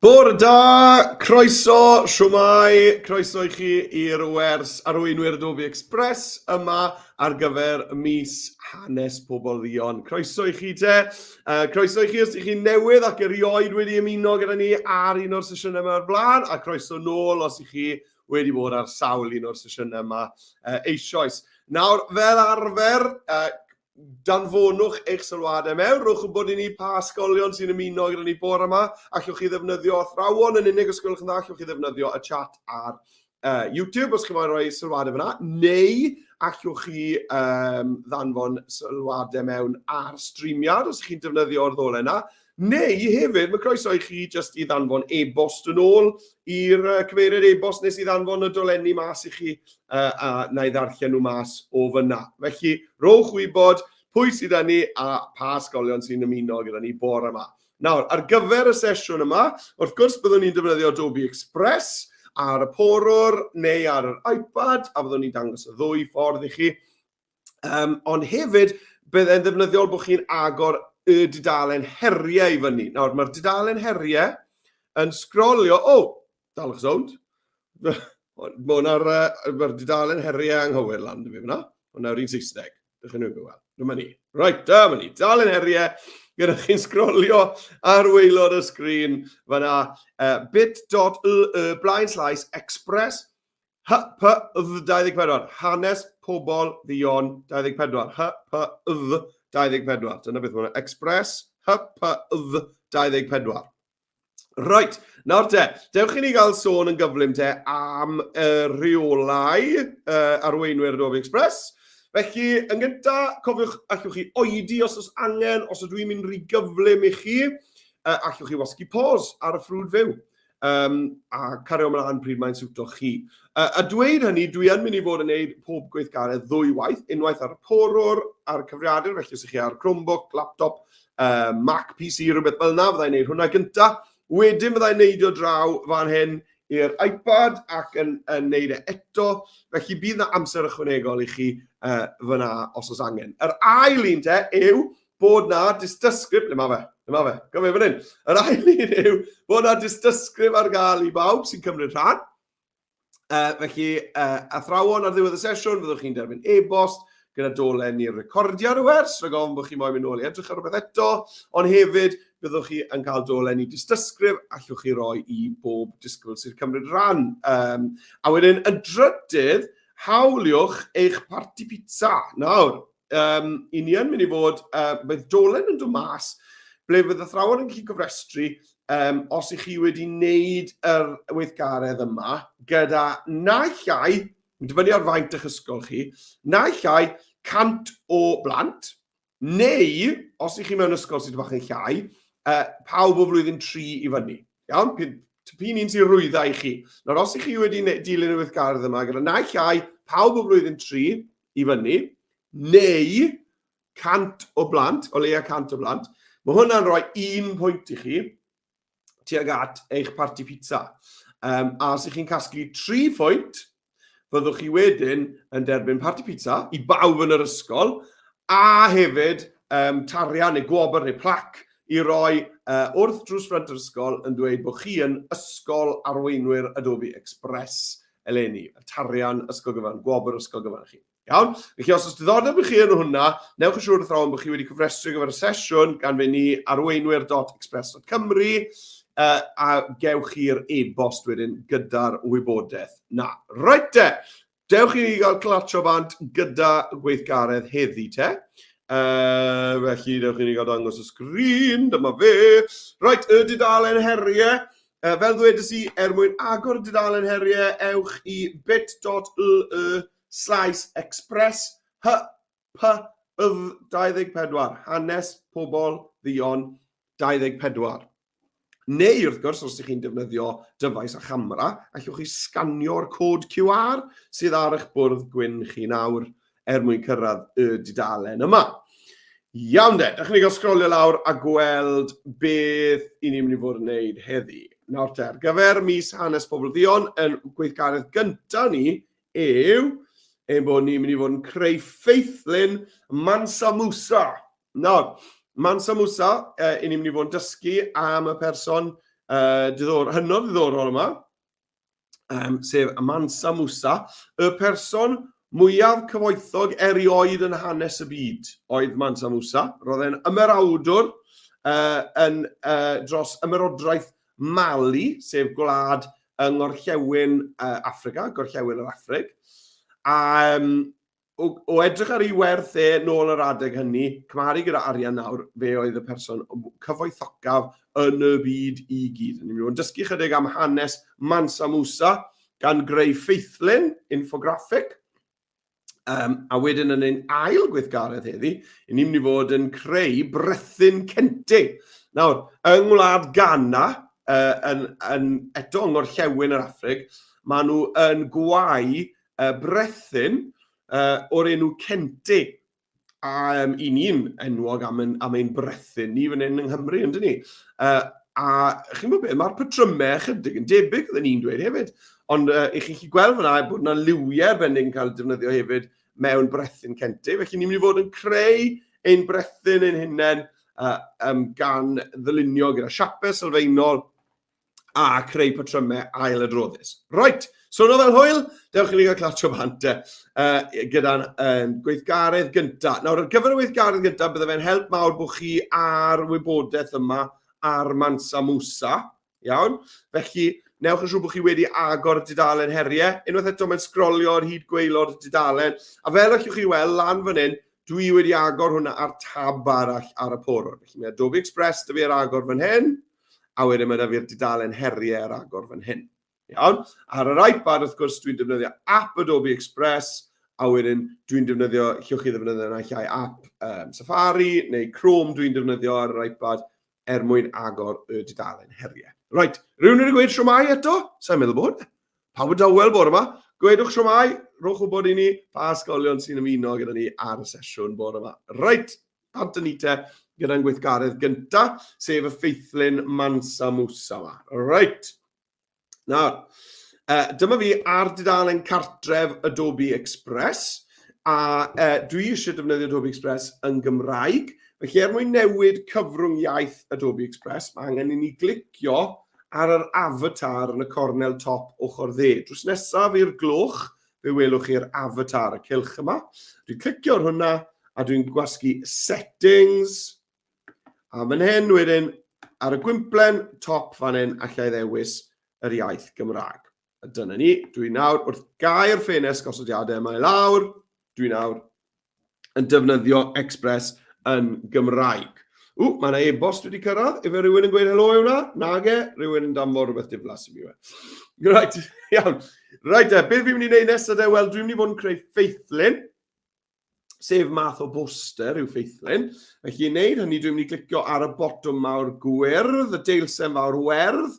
Bore da, croeso, shwmae, croeso i chi i'r wers Arweinwyr Adobe Express yma ar gyfer mis Hanes Pobl Dduon. Croeso i chi te, uh, croeso i chi os ydych chi'n newydd ac erioed wedi ymuno gyda ni ar un o'r sesiynau yma o'r blaen, a croeso nôl os ydych chi wedi bod ar sawl un o'r sesiynau yma uh, eisoes. Nawr, fel arfer, uh, Danfonwch eich sylwadau mewn, rhowch wybod i ni pa ysgolion sy'n ymuno gyda ni bore yma. Allwch chi ddefnyddio athrawon yn unig os gwelwch yn dda, allwch chi ddefnyddio y chat ar uh, YouTube os chi moyn rhoi sylwadau fyna, neu allwch chi um, ddanfon sylwadau mewn ar streamiad os chi'n defnyddio'r ddolen yna. Neu hefyd, mae croeso i chi jyst i ddanfon e-bost yn ôl i'r uh, cyfeiriad e-bost nes i ddanfon y dolenni mas i chi uh, a na i ddarllen nhw mas o fyna. Felly, rowch wybod pwy sydd â ni a pa ysgolion sy'n ymuno gyda ni bore yma. Nawr, ar gyfer y sesiwn yma, wrth gwrs byddwn ni'n defnyddio Adobe Express ar y porwr neu ar yr iPad, a fyddwn ni'n dangos y ddwy ffordd i chi. Um, ond hefyd, bydd e'n ddefnyddiol bod chi'n agor y dudalen heriau i fyny. Nawr, mae'r dudalen heriau yn sgrolio... O, oh, dalwch sownd. Mae hwnna'r uh, mae'r dudalen heriau anghywir lan dy fi fyna. Hwnna'r un Saesneg. Dych chi'n gweld. Dyma ni. Right, dyma ni. Dudalen heriau. Gyda chi'n sgrolio ar waelod y sgrin fyna. Uh, bit.ly blaen slaes express HPV 24, Hanes Pobl Dduon 24, HPV 24, dyna beth mae hwnna, Express HPV 24. Reit, nawr te, dewch i ni gael sôn yn gyflym te am y rheolau uh, arweinwyr Adobe Express. Felly, yn gyntaf, cofiwch, allwch chi oedi os oes angen, os ydw i'n mynd rhy gyflym i chi, uh, allwch chi wasgu pause ar y ffrwd fyw. um, a cario ymlaen pryd mae'n siwto chi. Uh, a dweud hynny, dwi yn mynd i fod yn gwneud pob gweithgaredd ddwy waith, unwaith ar y porwr, ar y cyfrifiadur, felly os ydych chi ar Chromebook, laptop, uh, Mac, PC, rhywbeth fel yna, fyddai'n gwneud hwnna gynta. Wedyn fyddai'n neidio draw fan hyn i'r iPad ac yn, yn neud e eto. Felly bydd yna amser ychwanegol i chi uh, fyna os oes angen. Yr ail un te yw bod na dystysgrif, le mae fe, le mae fe, gofio fan hyn. Yr ail un yw bod na dystysgrif ar gael i bawb sy'n cymryd rhan. Uh, felly, uh, athrawon ar ddiwedd y sesiwn, fyddwch chi'n derbyn e-bost gyda dolen i'r recordiad y wers, rhag ofn bod chi moyn mynd nôl i edrych ar rhywbeth eto, ond hefyd byddwch chi yn cael dolen i dystysgrif allwch chi roi i bob disgwyl sy'n cymryd rhan. Um, a wedyn, y drydydd, hawliwch eich parti pizza. Nawr, um, i ni yn mynd i fod, uh, bydd dolen yn dod mas, ble fydd athrawon yn gallu gofrestru um, os ych chi wedi wneud yr weithgaredd yma gyda naill ai, yn dibynnu ar faint eich ysgol chi, naill ai 100 o blant, neu, os ych chi mewn ysgol sydd bach yn llai, uh, pawb o flwyddyn 3 i fyny. Iawn? P'un un sy'n rwydda i chi. Nawr, os ych chi wedi dilyn y weithgaredd yma gyda naill ai pawb o flwyddyn 3 i fyny, neu 100 o blant, o leia 100 o blant, mae hwnna'n rhoi un pwynt i chi tuag at eich parti pizza. Um, a os ych chi'n casglu 3 phwynt, fyddwch chi wedyn yn derbyn parti pizza i bawb yn yr ysgol, a hefyd um, tarian neu gwobr neu plac i roi uh, wrth drws ffrant yr ysgol yn dweud bod chi yn ysgol arweinwyr Adobe Express eleni, y tarian ysgol gyfan, gwobr ysgol gyfan chi. Iawn? Felly os oes diddordeb i chi yn hwnna, newch yn siŵr athrawon bod chi wedi cofrestru ar gyfer y sesiwn gan fynd i arweinwyr.express.cymru uh, a gewch chi'r e-bost wedyn gyda'r wybodaeth. Na, reit te, dewch i ni gael clatsio bant gyda gweithgaredd heddi te. Uh, felly, dewch i ni gael dangos y sgrin, dyma fe. Reit, y dudalen heriau. Uh, fel ddwedes i, er mwyn agor y dudalen heriau, ewch i bit.ly slaes express h p yf 24, hanes pobl dduon 24. Neu, wrth gwrs, os ydych chi'n defnyddio dyfais a chamera, allwch chi sganio'r cod QR sydd ar eich bwrdd gwyn chi nawr er mwyn cyrraedd y dudalen yma. Iawn de, dych chi'n gael sgrolio lawr a gweld beth i ni'n mynd i fod yn gwneud heddi. Nawr te, ar gyfer mis Hanes Pobl Dduon, yn gweithgaredd gyntaf ni yw ein bod ni'n mynd i fod yn creu ffeithlun Mansa Musa. Nawr, Mansa Musa, eh, i ni'n mynd i fod yn dysgu am y person diddor, hynod ddiddorol yma, sef Mansa Musa, y person mwyaf cyfoethog erioed yn hanes y byd oedd Mansa Musa. Roedd e'n ymerawdwr yn, dros ymerodraeth Mali, sef gwlad yng ngorllewin Affrica, gorllewin yr Affrig. A o, o edrych ar ei werth e nôl yr adeg hynny, cymharu gyda arian nawr, fe oedd y person cyfoethocaf yn y byd i gyd. Ni'n mynd i fod yn dysgu chydig am hanes Mansa Musa gan greu ffeithlun, infograffig. A wedyn yn ein ail gweithgaredd heddi, ni'n mynd i fod yn creu brethyn kente. Nawr, yng ngwlad Ghana, yn, yn, eto yng ngorllewin yr Affrig, maen nhw yn gwau brethyn o'r enw Kente. A i ni'n enwog am, ein, am ein brethyn ni fan hyn yng Nghymru, yndyn ni? A chi'n gwybod beth, mae'r patrymau ychydig yn debyg, oedden ni'n dweud hefyd. Ond i chi'n gallu gweld fyna bod yna liwiau arbennig yn cael eu defnyddio hefyd mewn brethyn Kente. Felly ni'n mynd i fod yn creu ein brethyn ein hunain gan ddylunio gyda siapau sylfaenol a creu patrymau ailadroddus. Right, swnio fel hwyl? Dewch i ni gael clatsio bant e, gyda'n gweithgaredd gyntaf. Nawr, ar gyfer y weithgaredd gyntaf, bydde fe'n help mawr bod chi ar wybodaeth yma ar Mansa Musa. Iawn? Felly, newch yn siŵr bod chi wedi agor y dudalen heriau. Unwaith eto, mae'n sgrolio ar hyd gwaelod y dudalen. A fel allwch chi weld, lan fan hyn, dwi wedi agor hwnna ar tab arall ar y porwr. Felly mae Adobe Express 'da fi ar agor fan hyn, a wedyn mae 'da fi'r dudalen heriau ar agor fan hyn. Iawn? Ar yr iPad, wrth gwrs, dwi'n defnyddio app Adobe Express, a wedyn dwi'n defnyddio, llwch chi ddefnyddio naill ai app Safari neu Chrome dwi'n defnyddio ar yr iPad er mwyn agor y dudalen heriau. Right, rhywun wedi gweud siwmai eto? Sa'n meddwl bod. Pawb yn dawel bore yma. Gwedwch siwmai, rhowch wybod i ni pa ysgolion sy'n ymuno gyda ni ar y sesiwn bore yma. Reit, bant yn ni te gyda'n gweithgaredd gynta, sef y ffeithlun Mansa Musa yma. Reit. Nawr, dyma fi ar dudalen cartref Adobe Express, a dwi eisiau defnyddio Adobe Express yn Gymraeg, felly er mwyn newid cyfrwng iaith Adobe Express, mae angen i ni glicio ar yr avatar yn y cornel top ochr dde. Drws nesaf i'r gloch, fe welwch chi'r avatar, y cylch yma. Dwi'n clicio ar hwnna a dwi'n gwasgu Settings. A fan hyn wedyn, ar y gwymplen top fan hyn, allai ddewis yr iaith Gymraeg. A dyna ni, dwi nawr wrth gau'r ffenest gosodiadau yma i lawr, dwi nawr yn defnyddio Express yn Gymraeg. Ww, mae yna e-bost wedi cyrraedd. Efe rhywun yn gweud helo yw hwnna? Nage, rhywun yn danfon rhywbeth diflas i mi. Right, iawn. Right, e, beth fi'n mynd i wneud nesaf de? Wel, dwi'n mynd i fod yn creu ffeithlun, sef math o boster yw ffeithlun. Felly i wneud hynny, dwi'n mynd i glicio ar y botwm mawr gwyrdd, y deilsen fawr werdd,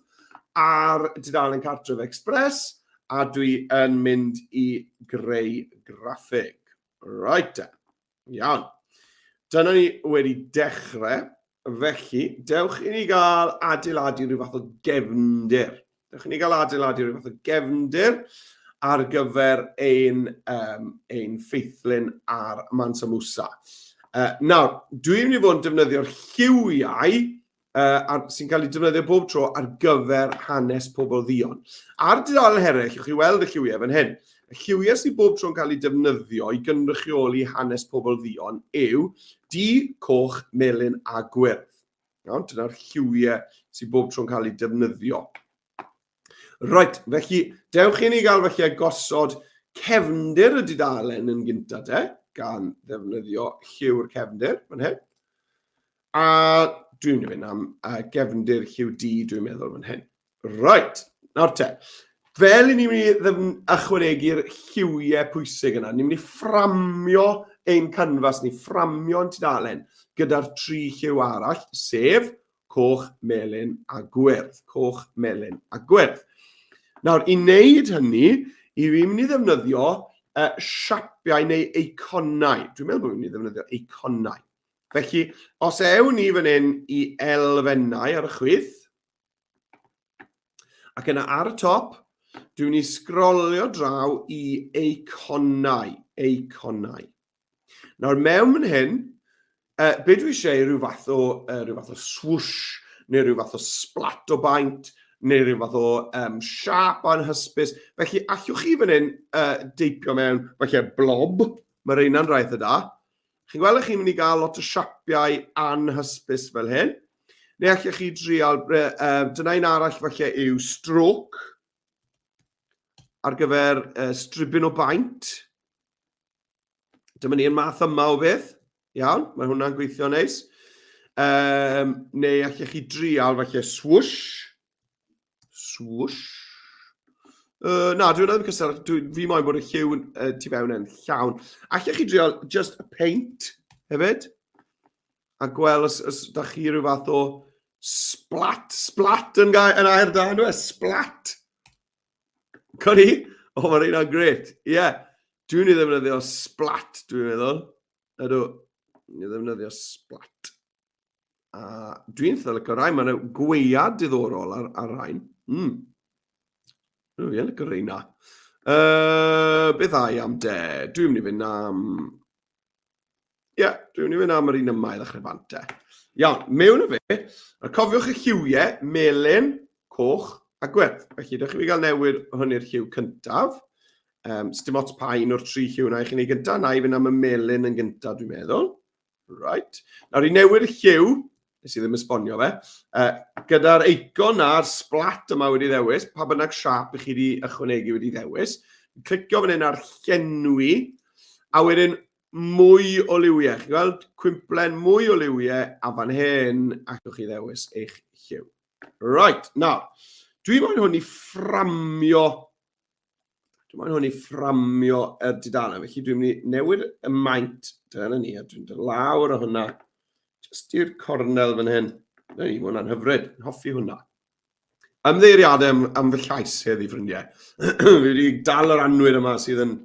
ar dudalen Cartref Express, a dwi yn mynd i greu graffig. Right te. Iawn. Dyna ni wedi dechrau. Felly, dewch i ni gael adeiladu rhyw fath o gefndir. Dewch i ni gael adeiladu rhyw fath o gefndir ar gyfer ein, ein ffeithlun ar Mansa Musa. Nawr, dwi'n mynd i fod yn defnyddio'r lliwiau ar, sy'n cael ei defnyddio bob tro ar gyfer hanes pobl ddion. Ar dudalen heriau, allwch chi weld y lliwiau fan hyn. Y lliwiau sydd bob tro'n cael eu defnyddio i gynrychioli hanes pobl ddion yw du, coch, melyn a gwyrdd. Iawn, dyna'r lliwiau sydd bob tro'n cael eu defnyddio. Reit, felly, dewch i ni gael felly gosod cefndir y dudalen yn gyntaf te, gan ddefnyddio lliw'r cefndir fan hyn. A dwi'n mynd i fynd am gefndir lliw du, dwi'n meddwl fan hyn. Right, nawr te. Fel i ni'n mynd i ychwanegu'r lliwiau pwysig yna, ni'n mynd i fframio ein canfas ni, fframio'n tudalen gyda'r tri lliw arall, sef coch, melyn a gwyrdd. Coch, melyn a gwyrdd. Nawr, i wneud hynny, i fi'n mynd i ddefnyddio siapiau neu eiconau. Dwi'n meddwl bod fi'n mynd i ddefnyddio eiconau. Felly, os ewn ni fan hyn i elfennau ar y chwith, ac yna ar y top, dwi'n mynd i sgrolio draw i eiconau, eiconau. Nawr, mewn fan hyn, be dwi eisiau yw rhyw fath o, rhyw fath o swoosh, neu rhyw fath o splat o baent, neu rhyw fath o um, siap anhysbys. Felly, allwch chi fan hyn uh, deipio mewn, falle blob, mae reina'n rhai eitha da. Chi'n gweld chi'n mynd i gael lot o siapiau anhysbys fel hyn. Neu allwch chi drial, uh, dyna un arall falle yw stroke, ar gyfer uh, stribyn o baent. Dyma ni'r math yma o beth. Iawn, mae hwnna'n gweithio neis. Um, neu allech chi drial falle swoosh. Swoosh. Uh, na, dwi'n ddim cystal. Dwi, fi moyn bod y lliw uh, tu fewn yn llawn. Allech chi drial just a paint hefyd. A gweld os, os da chi rhyw fath o splat. Splat yn, gair, yn air da, yn e? Splat. Coni? O, oh, mae'n rheina'n gret. Ie. Yeah. Dwi'n ei ddefnyddio splat, dwi'n meddwl. Ydw. Dwi'n ei ddefnyddio splat. A dwi'n eitha licio rhain. Mae'n gweiad diddorol ar, ar rhain. Mm. Dwi'n licio rheina. Uh, beth ai am de? Dwi'n mynd i fynd am... Ie, yeah, dwi'n mynd i fynd am yr un yma i ddechrau bant te. Iawn, mewn y fe. A cofiwch y lliwiau, melyn, coch a gwyrdd. Felly, dewch i fi gael newid hwn i'r lliw cyntaf. Um, Sdim ots pa un o'r tri lliw na i chi'n ei gyntaf. Na i fynd am y melyn yn gyntaf, dwi'n meddwl. Right. Nawr, i newid y lliw, nes i ddim esbonio fe, uh, gyda'r eicon na'r splat yma wedi ddewis, pa bynnag siap i chi wedi ychwanegu wedi ddewis, clicio fan hyn ar llenwi, a wedyn mwy o liwiau. Chi'n gweld cwimplen mwy o liwiau, a fan hyn allwch chi ddewis eich lliw. Right, nawr, dwi moyn hwn i fframio Dwi'n moyn hwn i fframio yr dudalen, felly dwi'n mynd i newid y maint, dyna ni, a dwi'n dod lawr o hwnna, jyst i'r cornel fan hyn. Dyna ni, mae hwnna'n hyfryd, yn hoffi hwnna. Ymddeiriadau am, am fy llais heddi, ffrindiau. Fi wedi dal yr anwyd yma sydd yn,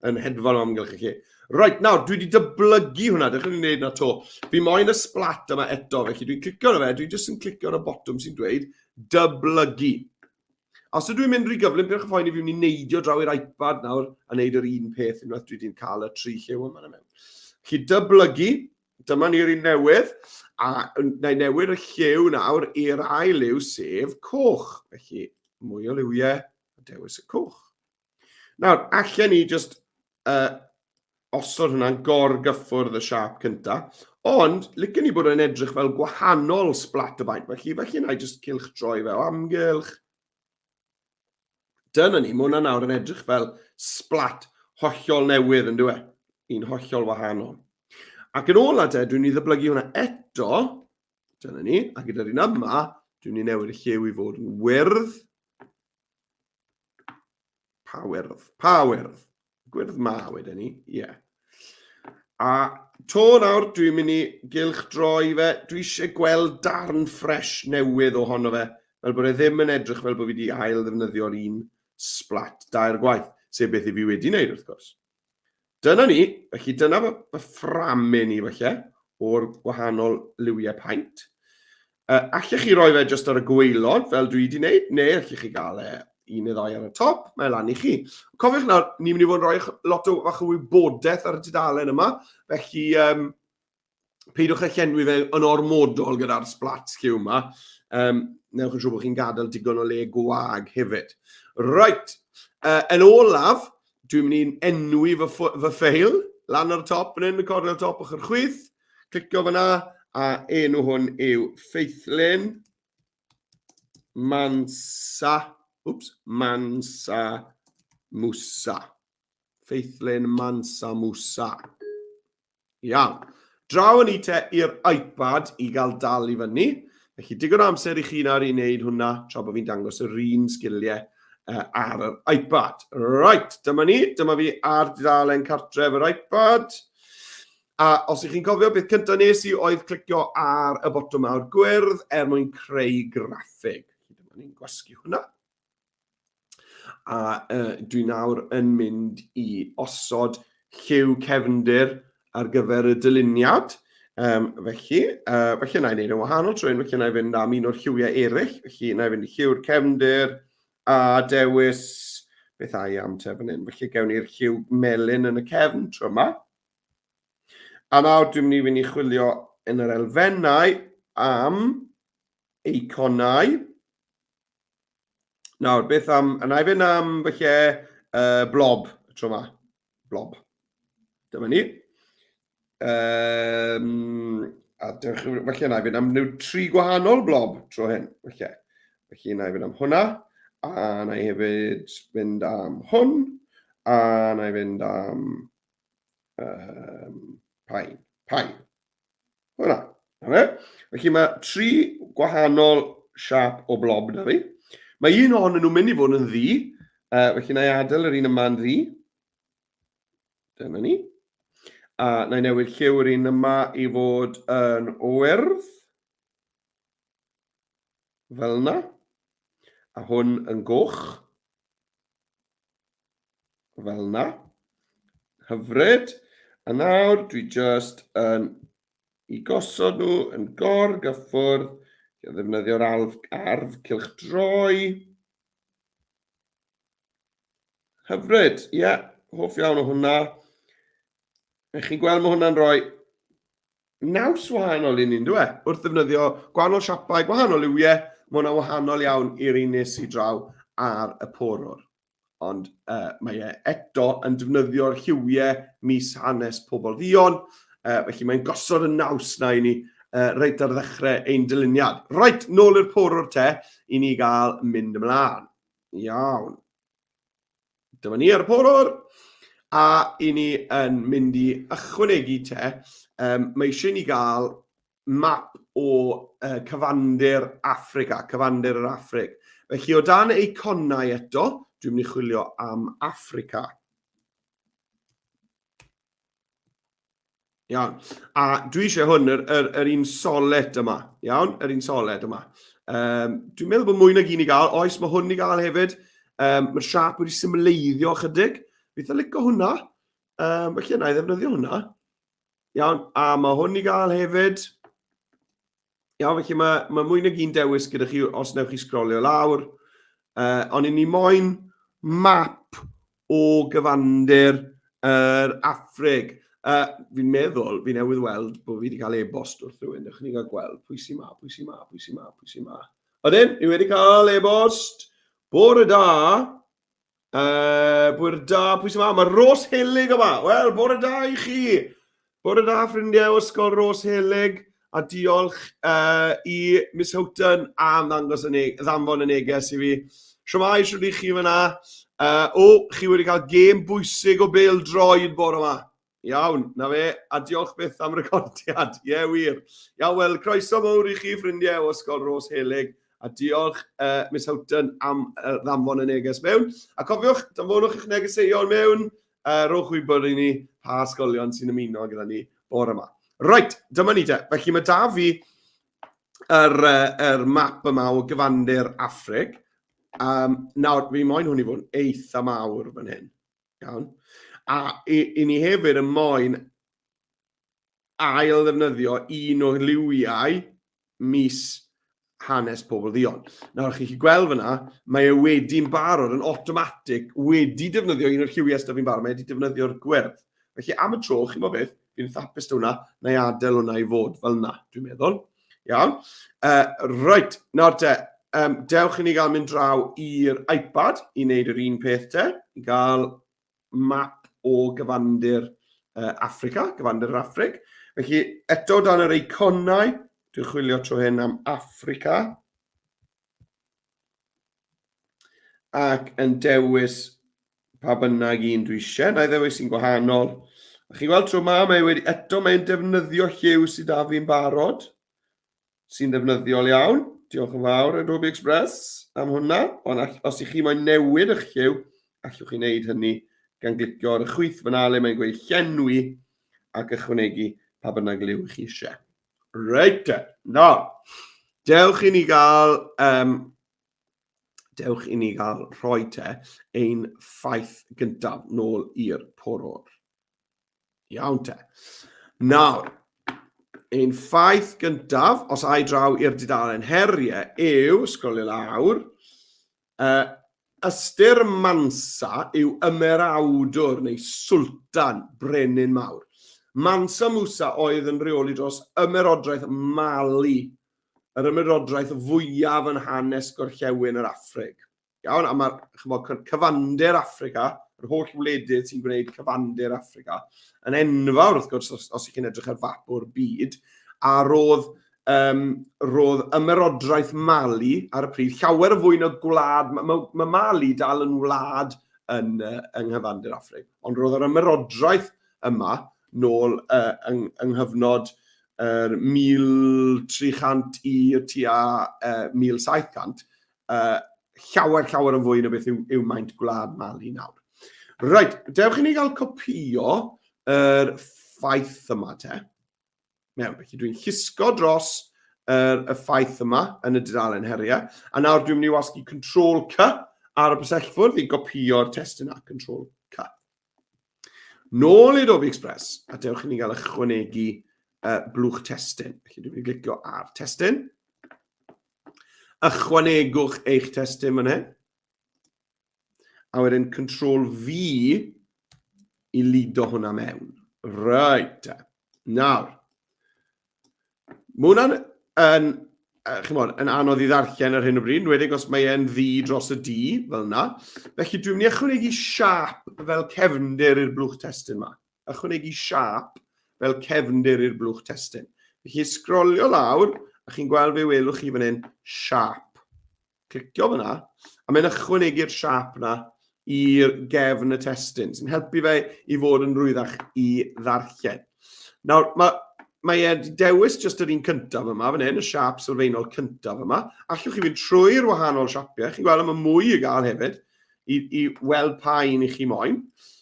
yn hedfan o amgylch y lle. Right, nawr, dwi wedi dyblygu hwnna, dechrau ni'n neud na to. Fi moyn y splat yma eto, felly dwi'n clicio arno fe, dwi'n jyst yn clicio ar y botwm sy'n dweud dyblygu. Os ydw i'n mynd rhy gyflym, peidiwch â phoeni, fi'n mynd i neidio draw i'r iPad nawr a wneud yr un peth unwaith dwi wedi'n cael y tri lliw yma mewn. Felly dyblygu, dyma ni'r un newydd, a na i newid y lliw nawr i'r ail liw, sef coch. Felly, mwy o liwiau, a dewis y coch. Nawr, allen ni just uh, osod hwnna'n gorgyffwrdd y siâp cynta, ond licen ni bod yn edrych fel gwahanol splat o baent, felly felly na i just cylch droi fe o amgylch. Dyna ni, mae hwnna nawr yn edrych fel splat hollol newydd yn dweud, e? Un hollol wahanol. Ac yn ola te, dwi'n i ddyblygu hwnna eto, dyna ni, a gyda'r un yma, dwi'n i newid y lliw i fod yn wyrdd. Pa wyrdd? Pa wyrdd? Gwyrdd ma wedyn ni, ie. Yeah. A to nawr, dwi'n mynd i gylch droi fe. Dwi eisiau gweld darn ffres newydd ohono fe, fel bod e ddim yn edrych fel bod fi wedi ail ddefnyddio'r un splat dair gwaith, sef beth i fi wedi wneud wrth gwrs. Dyna ni, felly dyna fy, fy fframyn i falle, o'r gwahanol liwiau paent. Uh, allech chi roi fe jyst ar y gwaelod, fel dwi wedi wneud, neu allech chi gael e un neu ddau ar y top, mae lan i chi. Cofiwch nawr, ni'n mynd i fod yn rhoi lot o fach o wybodaeth ar y tudalen yma, felly um, peidiwch â llenwi fe yn ormodol gyda'r splats lliw yma. Um, newch yn siŵr bod chi'n gadael digon o le gwag hefyd. Right, uh, yn olaf, dwi'n mynd i'n enwi fy, fy ffeil lan ar y top, yn hyn, y cornel top ochr chwith. Clicio fyna, a enw hwn yw Ffeithlun Mansa, wps, Mansa Musa. Ffeithlun Mansa Musa. Iawn. Draw yn ni te i'r iPad i gael dal i fyny. Felly digon o amser i chi nawr i wneud hwnna tra bod fi'n dangos yr un sgiliau uh, ar yr iPad. Right, dyma ni. Dyma fi ar dudalen cartref yr iPad. A os ych chi'n cofio, beth cyntaf nes i oedd clicio ar y botwm mawr gwyrdd er mwyn creu graffig. Dyma ni'n gwasgu hwnna. A uh, dwi nawr yn mynd i osod lliw cefndir ar gyfer y dyluniad. Um, felly, uh, felly na i wneud yn wahanol trwy hyn, felly na i fynd am un o'r lliwiau eraill. Felly na i fynd i lliw'r cefndir a dewis beth ai am te fan hyn. Felly gewn ni'r lliw melyn yn y cefn tro yma. A nawr dwi'n mynd i fynd i chwilio yn yr elfennau am... Eiconau. Nawr, beth am... A na i fynd am, falle, blob, y tro yma. Blob. Dyma ni. A dewch, falle na i fynd am ryw tri gwahanol blob tro hyn, falle. Felly na i fynd am hwnna, a na i hefyd fynd am hwn, a na i fynd am pain, pain. Hwnna. Na fe? Felly mae tri gwahanol siap o blob na fi. Mae un ohonyn nhw'n mynd i fod yn ddu, felly na i adael yr un yma'n ddu. Dyna ni. A na i newid lliw yr un yma i fod yn wyrdd. Fel yna. A hwn yn goch. Fel yna. Hyfryd. A nawr dwi just yn i gosod nhw yn gor-gyffwrdd. Gan ddefnyddio'r arf, arf cylchdroi. Hyfryd, ie, yeah, hoff iawn o hwnna. Ych chi'n gweld mae hwnna'n rhoi naws wahanol i ni, ynddo e? Wrth ddefnyddio gwahanol siapau, gwahanol liwiau, mae hwnna'n wahanol iawn i'r un nes i draw ar y porwr. Ond uh, mae e eto yn defnyddio'r lliwiau mis hanes pobl ddion, felly mae'n gosod y naws na i ni reit ar ddechrau ein dyluniad. Reit, nôl i'r porwr te, i ni gael mynd ymlaen. Iawn. Dyma ni ar y porwr. A i ni yn mynd i ychwanegu te, mae eisiau ni gael map o uh, cyfandir Affrica, cyfandir yr Affrig. Felly o dan eiconau eto, dwi'n mynd i chwilio am Affrica. Iawn. A dwi eisiau hwn, yr, yr, yr un solet yma. Iawn, yr un solet yma. Um, dwi'n meddwl bod mwy nag un i gael. Oes, mae hwn i gael hefyd. Um, Mae'r siap wedi symleiddio chydig. Fi eitha licio hwnna. Um, felly yna i ddefnyddio hwnna. Iawn, a mae hwn i gael hefyd. Iawn, felly mae, mae mwy nag un dewis gyda chi os newch chi sgrolio lawr. Ond i ni moyn map o gyfandir yr Affrig. Fi'n meddwl, fi newydd weld bod fi wedi cael e-bost wrth rhywun. Dewch ni gael gweld pwy sy'n ma, pwy sy'n ma, pwy sy'n ma, pwy sy'n ma. Odyn, ni wedi cael e-bost. Bore da. Bore da, pwy sy'n ma? Mae Ros Helig yma. Wel, bore da i chi. Bore da, ffrindiau o Ysgol Ros Helig. A diolch i Miss Houghton am ddangos y ddanfon y neges i fi. Shwmae, shwt i chi fyna? O, chi wedi cael gêm bwysig o bêl droed bore yma. Iawn, na fe, a diolch byth am recordiad. Ie, yeah, wir. Iawn, wel, croeso mawr i chi, ffrindiau o Ysgol Ros Helig, a diolch Miss Houghton am ddanfon y neges mewn. A cofiwch, danfonwch eich negeseuon mewn, rhowch wybod i ni pa ysgolion sy'n ymuno gyda ni bore yma. Reit, dyma ni te. Felly mae da fi yr, yr map yma o gyfandir Affrig. Nawr, fi moyn hwn i fod yn eitha mawr fan hyn. Iawn. A i, i ni hefyd yn moyn ail ddefnyddio un o liwiau mis hanes pobl ddion. Nawr, chi'n gallu gweld fyna, mae e wedi'n barod yn automatic wedi defnyddio un o'r lliwiau sydd fi'n barod, mae wedi defnyddio'r gwyrdd. Felly am y tro, chi'n bod beth, fi'n eitha hapus da hwnna, na i adael hwnna i fod fel yna, dwi'n meddwl. Iawn. Reit, nawr te, dewch i ni gael mynd draw i'r iPad i wneud yr un peth te, i gael map o gyfandir Affrica, gyfandir yr Affrig. Felly, eto dan yr eiconau, dwi'n chwilio tro hyn am Affrica. Ac yn dewis pa bynnag un dwi eisiau. Na i ddewis un gwahanol. A chi'n gweld tro ma, mae wedi, eto mae'n defnyddio lliw sydd da fi'n barod, sy'n ddefnyddiol iawn. Diolch yn fawr Adobe Express am hwnna. Ond os ych chi moyn newid eich lliw, allwch chi wneud hynny gan glicio ar y chwith fyna le mae'n gweud llenwi ac ychwanegu pa bynnag liw chi eisiau. Reit, no. Dewch i ni gael um, Dewch i ni gael rhoi te ein ffaith gyntaf nôl i'r porwr. Iawn te. Nawr, ein ffaith gyntaf, os ai draw i'r dudalen heriau, yw, sgrolio lawr, ystyr Mansa yw ymerawdwr neu sultan, brenin mawr. Mansa Musa oedd yn rheoli dros ymerodraeth Mali. yr ymerodraeth fwyaf yn hanes gorllewin yr Affrig. Iawn, a mae'r chymod, cyfandir Affrica, yr holl wledydd sy'n gwneud cyfandir Affrica, yn enfawr wrth gwrs os, os ych chi'n edrych ar fap o'r byd, a roedd, um, roedd ymerodraeth Mali ar y pryd, llawer o fwy na gwlad, mae ma, ma Mali dal yn wlad yn, yng nghyfandir Affrig, ond roedd yr ymerodraeth yma nôl uh, yng, yng nghyfnod yr 1300 i tua uh, 1700, uh, llawer, llawer yn fwy na beth yw, yw maint gwlad Mali nawr. Reit, dewch i ni gael copio yr ffaith yma te. Mewn, felly dwi'n llusgo dros yr, y ffaith yma yn y dudalen heriau, a nawr dwi'n mynd i wasgu Ctrl C ar y bysellfwrdd i gopio'r testun a Ctrl C. Nôl i Adobe Express, a dewch i ni gael ychwanegu uh, blwch testun. Felly dwi'n mynd i glicio ar testun. Ychwanegwch eich testun fan hyn. A wedyn Ctrl V i lido hwnna mewn. Right. Nawr, Mae hwnna'n yn, chimod, yn anodd i ddarllen ar hyn o bryd, enwedig os mae e'n ddu dros y du, fel yna. Felly dwi'n mynd i ychwanegu siâp fel cefndir i'r blwch testun yma. Ychwanegu siâp fel cefndir i'r blwch testun. Felly sgrolio lawr, a chi'n gweld fe welwch chi fan hyn, siâp. Clicio fyna, a mae'n ychwanegu'r siâp yna i'r gefn y testun, sy'n helpu fe i fod yn rwyddach i ddarllen. Nawr, mae, mae e wedi dewis jyst yr un cyntaf yma, fan hyn, y siâp sylfaenol cyntaf yma. Allwch chi fynd trwy'r wahanol siapiau, chi'n gweld mae mwy i gael hefyd, i, i weld pa un i chi moyn.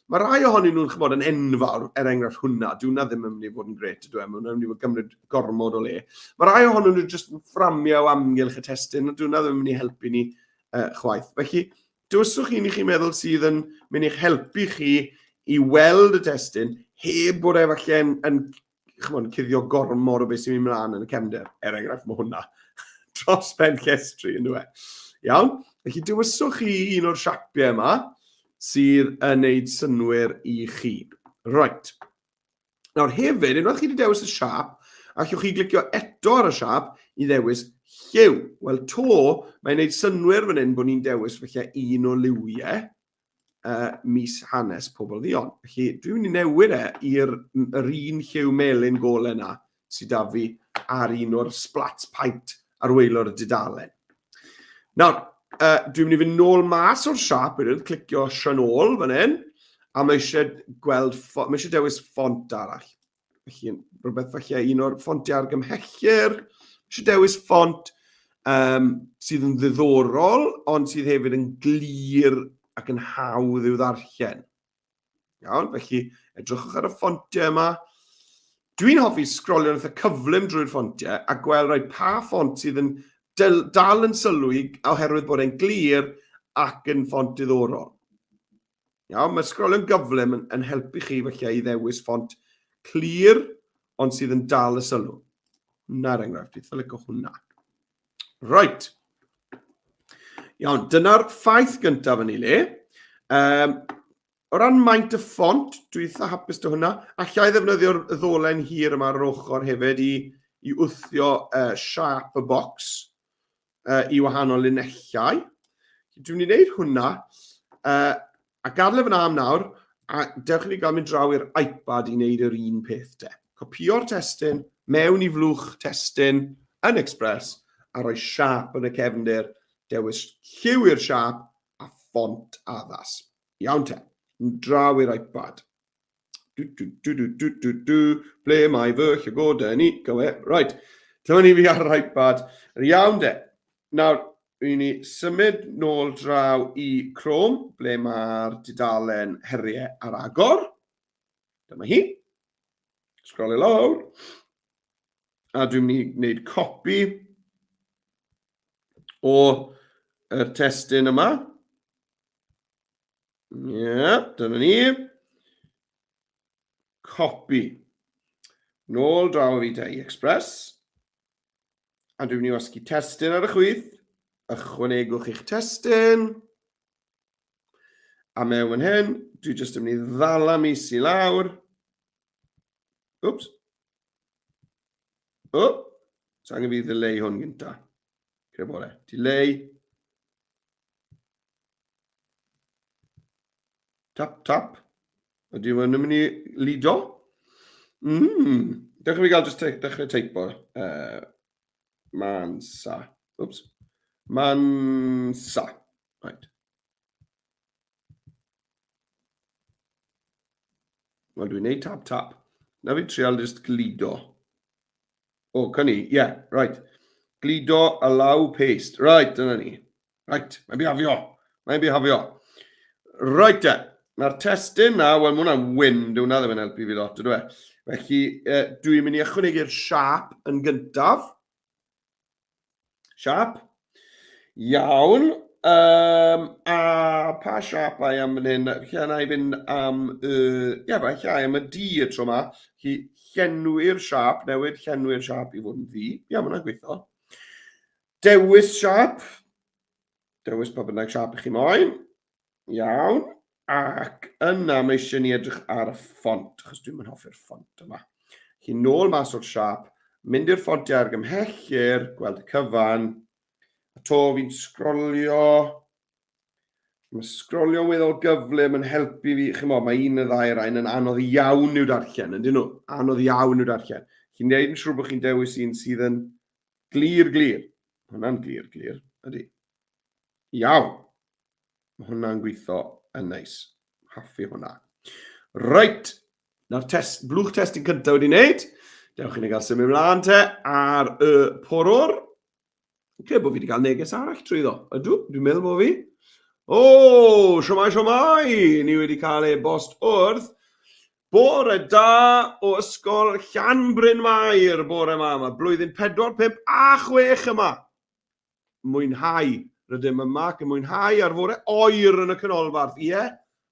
Mae rhai ohonyn nhw'n chymod yn enfawr, er enghraifft hwnna, dyw hwnna ddim yn mynd i fod yn gret, ydw e, mae hwnna'n mynd i fod gymryd gormod o le. Mae rhai ohonyn nhw jyst yn fframio o amgylch y testun, ond dyw hwnna ddim yn mynd i helpu ni chwaith. Felly, dewyswch un i chi'n meddwl sydd yn mynd i'ch helpu chi i weld y testun heb bod e falle yn, yn chymod, cuddio gormod o beth sy'n mynd mlaen yn y cefndir. Er enghraifft, mae hwnna dros ben llestri, yn dweud. Iawn? Felly, dewiswch chi un o'r siapiau yma sydd yn neud synwyr i chi. Right. Nawr hefyd, unwaith chi wedi dewis y siap, allwch chi glicio eto ar y siap i ddewis lliw. Wel, to, mae'n neud synwyr fan hyn bod ni'n dewis felly un o liwiau uh, mis hanes pobl ddion. Felly dwi'n mynd i newid e i'r yr un lliw melyn gole yna sydd da fi ar un o'r splat paint ar waelod y dudalen. Nawr, uh, dwi'n mynd i fynd nôl mas o'r siap wedyn, clicio eisiau nôl fan hyn, a mae eisiau gweld, mae eisiau dewis ffont arall. Felly, rhywbeth falle un o'r ffontiau argymhellir. Eisiau dewis ffont um, sydd yn ddiddorol, ond sydd hefyd yn glir ac yn hawdd i'w ddarllen. Iawn, felly edrychwch ar y ffontiau yma. Dwi'n hoffi sgrolio'n eitha cyflym drwy'r ffontiau a gweld rhai pa ffont sydd yn dal yn sylwi oherwydd bod e'n glir ac yn ffont diddorol. Iawn, mae sgrolio'n gyflym yn, yn helpu chi felly i ddewis ffont clir, ond sydd yn dal y sylw. Hwna'r enghraifft, dwi'n eitha licio hwnna. Right. Iawn, dyna'r ffaith gyntaf yn ei le. Um, o ran maint y ffont, dwi eitha hapus dy hwnna. Alla i ddefnyddio'r ddolen hir yma ar yr ochr hefyd i, i wthio uh, siap y bocs. uh, i wahanol linellau. Dwi'n mynd i wneud hwnna, uh, a gadw fyna am nawr, a dewch i ni gael mynd draw i'r iPad i wneud yr un peth te. Copio'r testun mewn i flwch testun yn Express a rhoi siap yn y cefndir, dewis lliw i'r siap a ffont addas. Iawn te, draw i'r iPad. Du, du, du, du, du, du, du. Ble mae fy llygoden i? Go e. Right. Dyma ni fi ar yr iPad. Iawn de. Nawr, i ni symud nôl draw i Chrome, ble mae'r dudalen heriau ar agor. Dyma hi. Scroll i lawr. A dwi'n mynd i wneud copi o yr testun yma. Ie, yeah, dyna ni. Copy. Nôl draw fi te i Express. A dwi'n mynd i wasgu testun ar y chwith. Ychwanegwch eich testun. A mewn fan hyn, dwi jyst yn mynd i ddala mis i lawr. Oops. Oh, So angen fi ddileu hwn gynta. Creu bod e. Delay. Tap, tap. Ydy hwn yn mynd i lido? Mm. Dewch i fi gael just dechrau teipo. Mansa. Oops. Mansa. Right. Wel, dwi'n neud tap tap. Na fi trial just glido. O, oh, cynni, ie, yeah, right. Glido, allow, paste. Right, dyna ni. Right, mae'n bihafio. Mae'n bihafio. Right e. Mae'r testun na, wel, mae hwnna'n wyn, dyw hwnna ddim yn helpu fi lot, ydw e. Felly, eh, dwi'n mynd i ychwanegu'r siap yn gyntaf. Siap. Iawn. Um, a pa siap ai am fan hyn? Lle na i fynd am y... Ie, fa, lle ai am y D y tro yma. Chi llenwi'r siap, newid llenwi'r siap i fod yn ddu. Ie, mae hwnna'n gweithio. Dewis siap. Dewis pa bynnag siap i chi moyn. Iawn. Ac yna mae eisiau ni edrych ar y ffont, achos dwi'n mynd hoffi'r ffont yma. Chi nôl mas o'r siap, mynd i'r ffontiau argymhellir, gweld y cyfan, a to fi'n sgrolio. Mae sgrolio'n weddol gyflym yn helpu fi, chymod, mae un neu ddau rhain yn anodd iawn i'w darllen, ydyn nhw? Anodd iawn i'w darllen. Chi'n neud yn siŵr bod chi'n dewis un sydd yn glir, glir. Hwnna'n glir, glir, ydy. Iawn. Mae hwnna'n gweithio yn neis. Haffi hwnna. Reit, na'r test, blwch testyn cyntaf wedi wneud. Dewch i ni gael symud ymlaen te ar y porwr. Oce, bod fi wedi cael neges arall trwy ddo. Ydw, dwi'n meddwl bod fi. O, siomai, siomai! Ni wedi cael e-bost wrth Bore da o ysgol Llanbryn Mair bore yma. Mae blwyddyn 4, 5 a 6 yma. Mwynhau. Rydym yma ac yn mwynhau ar fore oer yn y canolbarth. Ie,